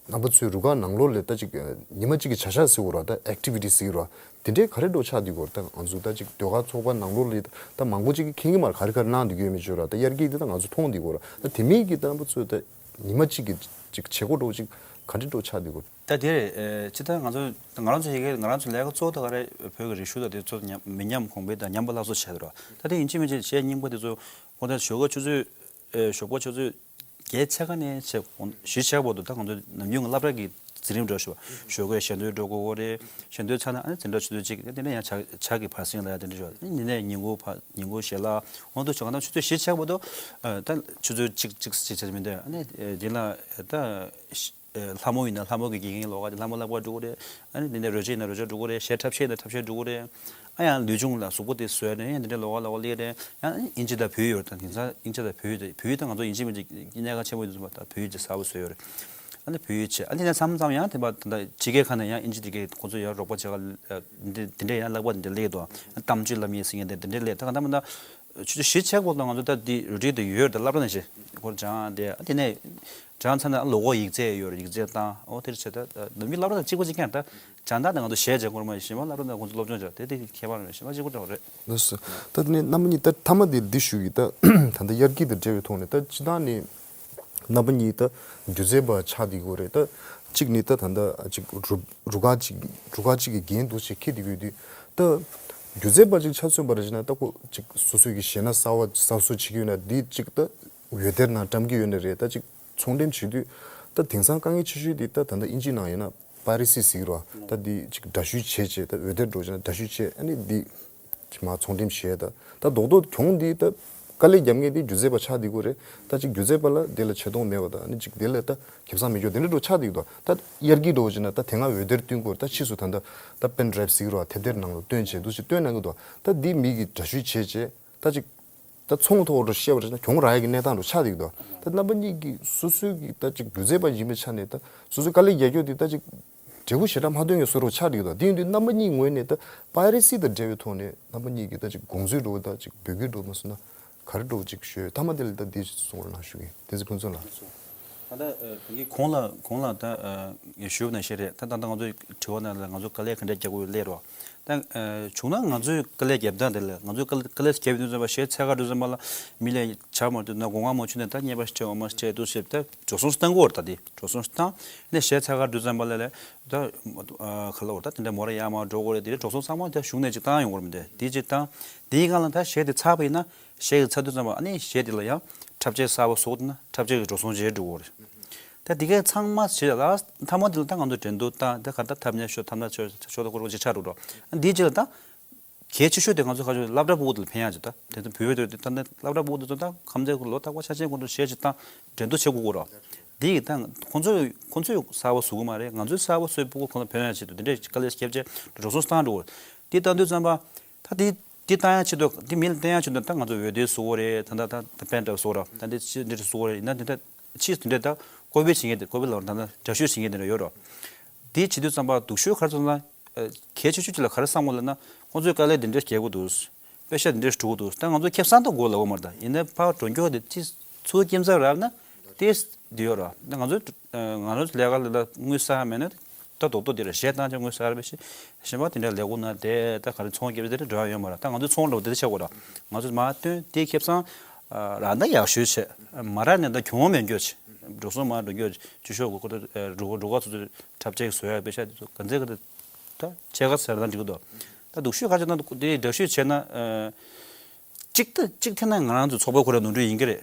རྣམ་པ་ཚོའི་རུ་ཁག་ནང་ལོགས་ལ་ད་ཅིག་ཉི་མ་གཅིག་གི་བྱ་གཞག་ཟེར་དགོས་ར། ད་ཨེག་ཊི་བི་ཊི་ཟེར་གྱི་ར། དེ་འདྲའི་ག་རེ་འགྲོ་ཆགས་འདུག་གོ་ད་ང་ཚོ་ད་ཅིག་ཟློས་གར་ཚོགས་པ་ནང་ལོགས་ལ་ད་མང་པོ་ཅིག་གིས་མཁྱེན་གྱི་མ་རེད། ག་རེ་ག་རེ་གནང་འདུག་ཡོད་མེད་ཅོ་ར། ད་དབྱར་སྐྱིད་དེ་ད་ང་ཚོ་མཐོང་འདུག་གོ་ར། ད་དེ་མིན་གྱི་ད་རྣམ་པ་ཚོས་ད་ཉི་མ་གཅིག་གི་ཅིག་བྱེད་སྒོ་འགྲོ་ཅིག་ག་འདྲ་འགྲོ་ཆགས་འདུག་གོ་ད་དེ་རེད། ཅི་ད་ང་ཚོ་ང་རང་ཚོ་ཡི་གེ་ང་རང་ཚོ་ལས་ཀ་གཙོ་བོ་ད་ག་རེ་བོད་ཀྱི་རིག་གཞུང་ད་དེ་ཚོ་ཉམས་མི་ཉམས་གོང་འཕེལ་དང་ཉམས་པ་སླར་གསོ་བྱས་འདུག་ར། ད་དེ་ཡིན་གཅིག་མིན་གཅིག་གཞས་རྙིང་པ་དེ་ཚོ་ཁོང་ཚོ་ཞོགས་ཀ་ཆུ་ཚོད་ཨེ་ཞོགས་པ་ཆུ་ཚོད་བརྒྱད་ཕྱེད་ཀ་ནས་བྱས་གཞིས་ཆགས་བར་དུ་ད་ང་ཚོ་ནམ་རྒྱུན་གྱི་སློབ་གྲྭ་གི་འཛིན་རིམ་འགྲོ་ཞུ་བ། ཞོགས་ཀའི་ཞལ་འདོན་འགྲོ་དགོས་རེད། ཞལ་འདོན་ཚར་ན་ཨ་ནི་འཛིན་གྲྭ་ཆུ་ཚོད་གཅིག་དེ་ནས་ཡང་ཇ་ཇ་གི་བར་གསེང་ལ་ཡང་དེ་འདྲ་ཞུ་བ། ཨ་ནི་ཉིན་ནས་ཉིན་གུང་བར་ཉིན་གུང་ཞལ་ལག་འོང་དུ་ཆོག་ག་ན་ཆུ་ཚོད་བཞི་ཆགས་བར་དུ་ཨ་ད་ཆུ་ཚོད་གཅིག་གཅིག་གཅིག་བྱས་མི་འདོད་ཨ་ནི་དེ་ལ་ད། ལྷ་མོ་ཡིན་ན་ལྷ་མོ་གི་དགེ་རྒན་ལོགས་ཀ་དེ་ལྷ་མོ་ལག་པ་འགྲོ་གི་རེད། ཨ་ནི་འདི་ནས་རོལ་ཆ་ཡིན་ན་རོལ་ཆ་འགྲོ་གི་རེད། གཞས་འཁྲབ་གཞས་ཡིན་ན་འཁྲབ་གཞས་འགྲོ་གི་རེད། ཨ་ཡང་ལུས་སྦྱོང་ལ་གཟུགས་པོ་དེ་བཟོས་ནས་འདི་འདྲ་ལོགས་ཀ་ལོགས་ཀ་སླེབས་རེད། ཡང་ཨིན་ཇི་དང་བོད་ཡིག་ཡོད་རེད། ད་དེང་སང་ཨིན་ཇི་དང་བོད་ཡིག་དེ་བོད་ཡིག་ད་ང་ཚོ་ཡིན་གཅིག་མིན་གཅིག་གནད་འགག་ཆེན་པོ་ཡིན་དུས་ཙམ་པ་ད་བོད་ཡིག་ཅིག་གསར་པ་བཟོས་ཡོད་རེད། ཨ་ནི་བོད་ཡིག་བྱས་ཨ་ནི་ཡང་མཚམས་མཚམས་ཡང་དེ་པ་ད་ད་ཕྱི་རྒྱལ་ཁག་ནས་ཡང་ཨིན་ཇི་དེ་གས་ཁོ་ཚོ་ཡང་རོགས་པ་བྱེད་ག་འདི་འདི་འདྲས་ཡང་ལག་པ་འདི་འདྲས་སླེབས་འདུག་གཏམ་བརྗོད་ལབ་མཁན་ཟེར་མཁན་དེ་འདི་འདྲས་སླེབས། ད་ག་ད་མ་ད། ཆུ་ཚོད་བཞི་ཆགས་པོ་ལ་ང་ཚོ་ད་འདི་རུ་ཊིན་དེ་ཡོད་ད་སློབ་གྲྭ་ནང་བཞིན་སྐོར་སྦྱང་དེ་ཨ་དེ་ནས་སྦྱང་ཚར་ན་ལོ་གོ་ཡིག་ཚད་ཡོད་རེད། ཡིག་ཚད་བཏང་ཨོ་དེར་བྱས་ད་ནམ་རྒྱུན་སློབ་གྲྭ་དང་གཅིག་པ་གཅིག་རྐྱང་ད་སྦྱང་བརྡར་དེ་ང་ཚོ་གཞས་སྦྱང་སྐོར་མ་ཡིན་གཞན་པ་སློབ་གྲྭ་དང་ཁོང་ཚོ་སློབ་སྦྱོང་སྦྱང་དེ་དེ་ཁྱད་པར་མེད་གཞན་པ་གཅིག་པ་འདྲ་བོ་རེད། ལགས་སོ། ད་དེ་ནས་རྣམ་པ་གཉིས་ད་མཐའ་མ་དེ་འདི་ཞུ་གི་ད་ད་ལྟ་དབྱར་སྐྱིད་དང་འབྲེལ་བའི་ཐོག་ནས་ད་སྤྱི་བཏང་ནས། རྣམ་པ་གཉིས་ད་སྒྱུ་རྩལ་པ་ཆགས་བསྡད་ཡོད་རེད། ད་གཅིག་ནི་ད་ད་ལྟ་གཅིག་རུ་རུ་ཁག་གཅིག་རུ་ཁག་གཅིག་གི་འགན་འདུག་ཅེས་འཁྱེར་བསྡད་ཡོད་དུས། ད་སྒྱུ་རྩལ་པ་གཅིག་ཆ་མཚོན་པར་བྱས་ན་ད་ཁོ་གཅིག་སོ་སོའི་གི་གཞས་སྣ་གསར་བ་གསར་བཟོ་བྱེད་ཀྱི་ཡོད་ན་འདི་གཅིག་ད་འོད་སྡེར་ནང་བཀྲམ་གྱི་ཡོད་ན་རེད། ད་གཅིག་ཚོང་འགྲེམས་བྱེད་དུས་ད་དེང་སང་དཀའ་ངལ་ཆེ་ཤོས་འདི་ད་ད་ལྟ་ཨིན་ཇིའི་ནང་ཡིན་ན་པ་རེ་སི་ཟེར་གྱི་རེད་བ། ད་འདི་གཅིག་འདྲ་བཤུས་བྱས་བྱས་ད་འོད་སྡེར་འགྲོ་བྱས་ན་འདྲ་བཤུས་བྱས་ཨ་ནི་འདི། ཇི་མ་ཚོང་འགྲེམས་བྱས་ད། ད་རྡོག་རྡོག་གྱོང་འདི་ད་དཀའ་ལས་རྒྱབ་མཁན་འདི་སྒྱུ་རྩལ་པ་ཆགས་བསྡད་ཀྱི་རེད། ད་ཅིག་སྒྱུ་རྩལ་པ་ལ་དེ་ལ་ཆེ་མཐོང་མེད་པ་དང་ཨ་ནི་ཅིག་དེ་ལ་ད་ཁེ་བཟང་མི་སྐྱོར་དེ་འདྲ་འགྲོ་ཆགས་བསྡད་ཀྱི་འདུག་ད་དབྱར་སྐྱིད་འགྲོ་བྱས་ན་ད་དེ་སྔ་འོད་སྡེར་བསྟུན་དགོས་ད་ཕྱིས་སུ་ད་ད་ད་པེན་ཌ་རའིབ་ཟེར་གྱི་རེད་བ། དེབ་ཐེར་ནང་ལ་བཏོན་བྱས་འདུག་ཅིག་བཏོན་གནང་གི་འདུག་ད་འདི་མི་གིས་འདྲ་བཤུས་བྱས་བྱས་ད་ཅིག་ད་ཚོང་ཐོག་ཏུ་བཤད་པ་རེད་ན་གྱོང་རག་ཡག་གི་གནས་སྟངས་འགྲོ་ཆགས་བསྡད་ཀྱི་འདུག་ད་རྣམ་པ་གཉིས་ཀྱིས་སོ་སོའི་གི་ད་ཅིག་སྒྱུ་རྩལ་པ་ཡིན་པའི་ཆ་ནས་ད་སོ་སོའི་དཀའ་ལས་རྒྱག་རྒྱུ་དེ་ད་ཅིག་འབྲས་བུ་ཞེ་དྲག་མ་ཐོན་ཡོད་བཟོ་འདྲ་ཆགས་འགྲིག་དང་། དེ་ཡིན་དུས་རྣམ་པ་གཉིས་ངོས་ནས་ད་པའི་རེ་སི་དང་འབྲེལ་བའི་ཐོག་ནས་རྣམ་པ་གཉིས་ཀྱིས་ད་ཅིག་དགོངས་ཚུལ་འགྲོ་ད་ཅིག་འབོད་སྐུལ་འགྲོ་མ་སོང་ན་ག་རེ་འགྲོ་ཅིག་ཞུ་ཡོད། ཐ་མ་དེ་ལ་ད་འདི་གསུང་རོགས་གནང་ཞུ་གི་ཡིན། བསྟན་འཛིན་ཕུན་ཚོགས་ལགས། ད་ལྟ་ཨ་གོང་ལ་གོང་ལ་ད་ཨ་ངས་ཞུས་པ་ནང་བཞིན་རེད། ད་ད་ལྟ་ང་ཚོའི་དྲི་བ་ནང་ལ་ང་ཚོ་དཀའ་ལས་ག་འདྲ་རྒྱག་དགོས་སླེབས་རོགས། ད་ཨ་བྱུང་ན་ང་ཚོའི་དཀའ་ལས་རྒྱབ་སྟངས་དེ་ལ་ང་ཚོའི་དཀའ་ལས་དཀའ་ལས་རྒྱབ་ཡོང་དུས་ཙམ་པ་གཞས་འཚོལ་ག་འགྲོ་ཙམ་པ་ལ་མི་ལ་ཆ་མ་འདུག་ན་སྒོ་ང་མ་ཆུ་ནས་ད་བརྙན་པར་སྤྲད་འོ་མ་སྤྲད་འདུག་ཟེར་ད་འགྲོ་སོང་བཏང་གི་ཡོད་རེད། ད་དེ་འགྲོ་སོང་བཏང་ནས་གཞས་འཚོལ་ག་འགྲོ་ཙམ་པ་ལ་ལས། ད་ཨ་ག་ལ་བར་ད་དེ་འདྲ་མོ་ར་ཡར་མར་འགྲོ་དགོས་རེད། དེ་འདྲ་འགྲོ་སོང་ཚང་མ་ད་གཞུང་ནས་ཅིག་བཏང་ཡོང་གི་རེད་མི་འདུག་དེ་ཅིག་བཏང་། དེའི་སྒང་ལ་ད་གཞས་དེ་ཚར་བ་ཡིན་ན་གཞས་ཀྱི་ཚར་དུས་ཙམ་པ་ཨ་ནི་གཞས་དེ་ལ་ཡང་འཁྲབ་ཆས་གསར་པ་བཟོ་དགོས་ན་འཁྲབ་ཆས་ཀྱི་འགྲོ་སོང་བྱས་འགྲོ་དགོས་རེད། ད་དེ་གས་ཚང་མ་བྱས་ལ་མཐའ་མ་དེ་ལ་ད་ང་ཚོ་འགྲན་བསྡུར་བཏང་ད་ག་ད་འཐབ་ཉེ་ཤོ་འཐབ་ན་ཤོ་ཤོ་ད་སྐོར་སྐོར་ཅིག་ཆགས་འགྲོ་འགྲོ། འདིའི་རྗེས་ལ་ད། གལ་ཆེ་ཤོས་དེ་ང་ཚོ་ཁ་ཕྱོགས་སློབ་གྲྭ་ཕྲུ་གུ་དེ་ལ་ཕན་ཡག་ཅིག་ད་དེ་ཚོ་བོད་པའི་དོན་དེ་ད་ནི་སློབ་གྲྭ་ཕྲུ་གུ་དེ་ཚོ་ད་ཁམས་ཚན་ཁོ་ཚོ་ཤེས་ཅིག་ད་འགྲན་བསྡུར་བྱེད་དགོས་ཀྱི་རོགས། དེ་ཡིས་ད་ཁོ་ཚོས་ཁོ་ཚོས་གསར་པ་བཟོ་གི་མ་རེད། ང་ཚོས་གསར་པ་བཟོས་ཕྲུ་གུ་ཁོ་ཚོ་ཕན་ཡག་ཆེད་དུ་དེ་འདྲས་དཀའ་ལས་བརྒྱབ་བྱས་འགྲོ་སོང་བཏང་འགྲོ་གི་རེད། དེ་བཏང་དུས་ཙམ་པ་ད་དེ་དེ་བཏང་ཡག་ཆེད་དུ་དེ་མི་ལ་བརྟེན་ཡག་ཆེད་དུ་ད་ང་ཚོ་འོད་སྡེར་བཟོ་དགོས་རེད། ད་ད་ད་པེན་ཌ་བཟོ་ར་ད་འདི་ཕྱི་འདི་འདྲ་བཟོ་དགོས་རེད། ཡིན་ན་དེ་འདྲ། ཕྱིས་དེ་འདྲས་ད་ཀོ་པི་བྱེད་མཁན་དེ་ཀོ་པི་ལབ་ན་ད་ལྟ་འདྲ་བཤུས་བྱེད་མཁན་དེ་འདྲ་ཡོད་རོ། དེ་བྱེད་དུས་ཙམ་པ་སྡུག་ཤོས་ག་རེ་ཚོ་ན། གལ་ཆེ་ཤོས་ཅིག་ལ་ག་རེ་བསམ་དགོས་ལབ་ན་ཁོང་ཚོས་དཀའ་ལས་འདི་འདྲས་རྒྱག་གི་འདུག་དཔེ་ཤག་འདི་འདྲས་སྒྲུག་གི་འདུག་ད་ང་ཚོ་ཁེ་བཟང་ད་དགོས་ལབ་དགོས་མ་རེད། ད་ཡིན་ན་ཕར་འགྲོ་མགྱོགས་དེ་ཅི་ཚུར་སྐྱིན་ཚབ་རག་ན་དེ་འདི་ཡོད་རོ། ད་ང་ཚོ་ང་རང་ཚོ་ལས་ཀ་ལ་ལ་དངུལ་བསགས་མེད་ན། ད་རྡོག་རྡོག་དེ་ལ་གཞས་བཏང་ཆོག་ངོས་ཟེར་བ་ཞིག་གཞན་པ་དེ་འདྲ་ལས་ཁུངས་ན་དེ་ད་ག་རེ་ཚོང་རྒྱབ་དེ་འདྲ་འགྲོ་ཡ་ཡོད་མ་རེད། ད་ང་ཚོ་ཚོང་འགྲོ་དེ་འདྲ་བྱེད་དགོས་ར། ང་ཚོ་མ་སྟོན་དེ་ཁེ་བཟང་ར་ད་ཡག་ཤོས་བྱས་མ་ར་ནས་ད་གྱོང་མེད་འགྱོ་ཆེ་འགྲོ་སོང་མ་འགྲོ་འགྱོ་ཆེ་ཆུ་ཤོག་གི་ཁོ་ད་འགྲོ་ག་འགྲོ་ག་ཚོ་ཚོ་འཁྲབ་ཆས་བཟོ་ཡ་པེ་ཤ་དེ་ཚོ་ག་ཚད་ག་ད་ད་ཕྱེད་ཀ་ཟེར་ན་འགྲིག་གི་འདུག་ད་སྡུག་ཤོས་ཁ་ཆེ་ན་དེ་འདྲ་ཤོས་བྱས་ན། གཅིག་ད་གཅིག་འཐེན་ན་ང་རང་ཚོ་ཚོགས་པ་ཁོ་ར་ནོར་འཁྲུལ་ཡིན་གྱི་རེད།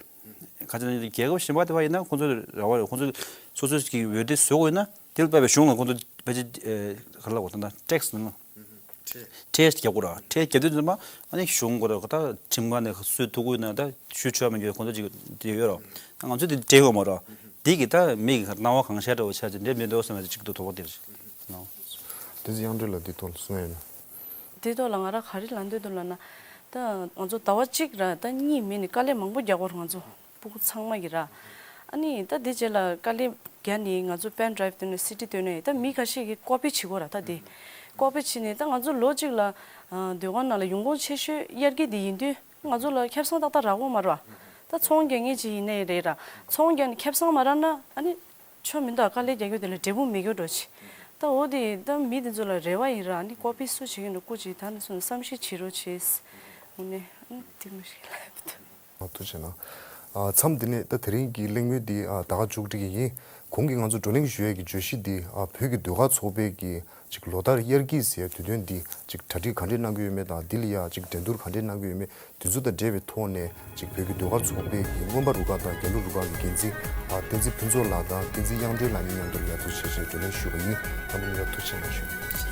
ག་ཅི་ན་རྒྱལ་ཁབ་གཞན་པ་དེ་བ་ཡིན་ན་ཁོང་ཚོ་ར་བ་རེད། ཁོང་ཚོ་སོ་སོ་གི་འོས་བསྡུ་བཟོ་དགོས་ཡིན་ན་དེ་ལ་དཔག་པའི་གཞུང་ལ་ཁོང་ཚོ་ཕལ་ཆེར་ག་རེ་ལབ་དགོས་ད་ན་ཊེག་སི་ནང་ཊེག་སི་རྒྱག་དགོས་ར། ཊེག་སི་རྒྱབ་དུས་ཙམ་པ་ཨ་ནི་གཞུང་དགོས་ར་ད་ཁྲིམས་ཁང་ནས་སུས་ཐུག་དགོས་ཡིན་ན་ད་ཞུ་ཆོག་མི་འགྱོད་ཁོང་ཚོ་ཅིག་དེ་ཡོད་ར། ང་ཚོ་དེ་དྲན་ཡོད་མ་ར། དེ་གི་ད་མི་གི་སྣང་བ་གང་ཤར་འདྲ་བོ་ཆགས་ཅིག་འདྲེ་མི་འདུག་བསམ་ན་ཅིག་ཏུ་དོགས་པ་དེ་རེད། དེ་ཚོ་དབྱངས་སྒྲོལ་ལ་འདི་ཐོག་ལ་གསུང་ཡ་ཡིན་ན། འདི་ཐོག་ལ་ང་རང་ག་རེ་ལབ་འདོད་འདུག་ལབ་ན། ད་ང་ཚོ་ཟླ་བ་གཅིག་ར་ད་གཉིས་མིན་ནས་དཀའ་ལས་མང་པོ་རྒྱག་གོ་ར་ང་ཚོ་སྤུ་གུ་ཚང་མ་གི་ར། ཨ་ནི་ད་འདི་རྗེས་ལ་དཀའ་ལས་རྒྱག་ནས་ང་ཚོ་པེན་ཌ་རའིབ་བཏོན་ནས་སི་ཌི་བཏོན་ནས་ད་མི་ཁ་ཤས་ཀྱིས་ཀོ་པི་བྱེད་གོ་ར། ད་དེ་ཀོ་པི་བྱེད་ནས་ད་ང་ཚོ་ལོ་གཅིག་ལ་ཨ་ཟློས་གར་ནང་ལ་ཡོང་ཁུངས་ཆེ་ཤོས་དབྱར་སྐྱིད་དེ་ཡིན་དུས་ང་ཚོ་ལ་ཁེ་བཟང་ཏག་ཏག་རག་གོ་མ་ར། ད་ཚོང་རྒྱག་མཁན་ཅིག་ཡིན་ནའི་རེད་ར། ཚོང་རྒྱག་ནས་ཁེ་བཟང་མ་རག་ན་ཨ་ནི་ཆོ་མི་འདུག་དཀའ་ལས་རྒྱག་རྒྱུ་དེ་ལ་འབྲས་བུ་མེད་རྒྱུ་འགྲོ་ཆེ། ད་འོ་དེ་ད་མི་དེ་ཚོ་ལ་རེ་བ་ཡིན་ར། ཨ་ནི་ཀོ་པི་སུ་བྱེད་ཀྱི་འདུག་སྐུ་མཁྱེན་ད་ནི་སོང་བསམ་ཤེས་བྱེད་རོགས་བྱེད། དངོས་གནས་ཨ་ནི་དེ་མི་ཤེས་ལབ་འདུག་ཐུགས་རྗེ་གནང་། ཨ་མཚམས་འདི་ནས་ད་དེ་རིང་གི་གླེང་མོལ་འདི་ཨ་ད་ག་མཇུག་སྒྲིལ་གྱི་ཡིན། གོང་གི་ང་ཚོ་བགྲོ་གླེང་ཞུ་ཡས་ཀྱི་བརྗོད་གཞི་འདི་ཨ་བོད་ཀྱི་ཟློས་གར་ཚོགས་པའི་གི་ཅིག་ལོ་ལྟར་དབྱར་སྐྱིད་ཟེར་ཡ་དུས་སྟོན་འདི་ཅིག་གྲ་སྒྲིག་ག་འདྲས་གནང་གི་ཡོད་མེད་དང་འདི་ལ་ཡ་ཅིག་འགྲན་བསྡུར་ག་འདྲས་གནང་གི་ཡོད་མེད་དེ་ཚོ་དང་འབྲེལ་བའི་ཐོག་ནས་ཅིག་བོད་ཀྱི་ཟློས་གར་ཚོགས་པའི་གི་མངོན་པ་རུ་ཁག་དང་རྒྱ་ལོ་རུ་ཁག་གི་འགན་འཛིན་ཨ་བསྟན་འཛིན་ཕུན་ཚོགས་ལགས་དང་བསྟན་འཛིན་དབྱངས་སྒྲོལ་ལགས་གཉིས་མཉམ་དུ་ཡར་འཛུགས་བྱས་བྱས་བགྲོ་གླེང་ཞུས་པ་ཡིན། རྣམ་པ་གཉིས་ལ་ཐུགས་རྗེ་གནང་ཞུ།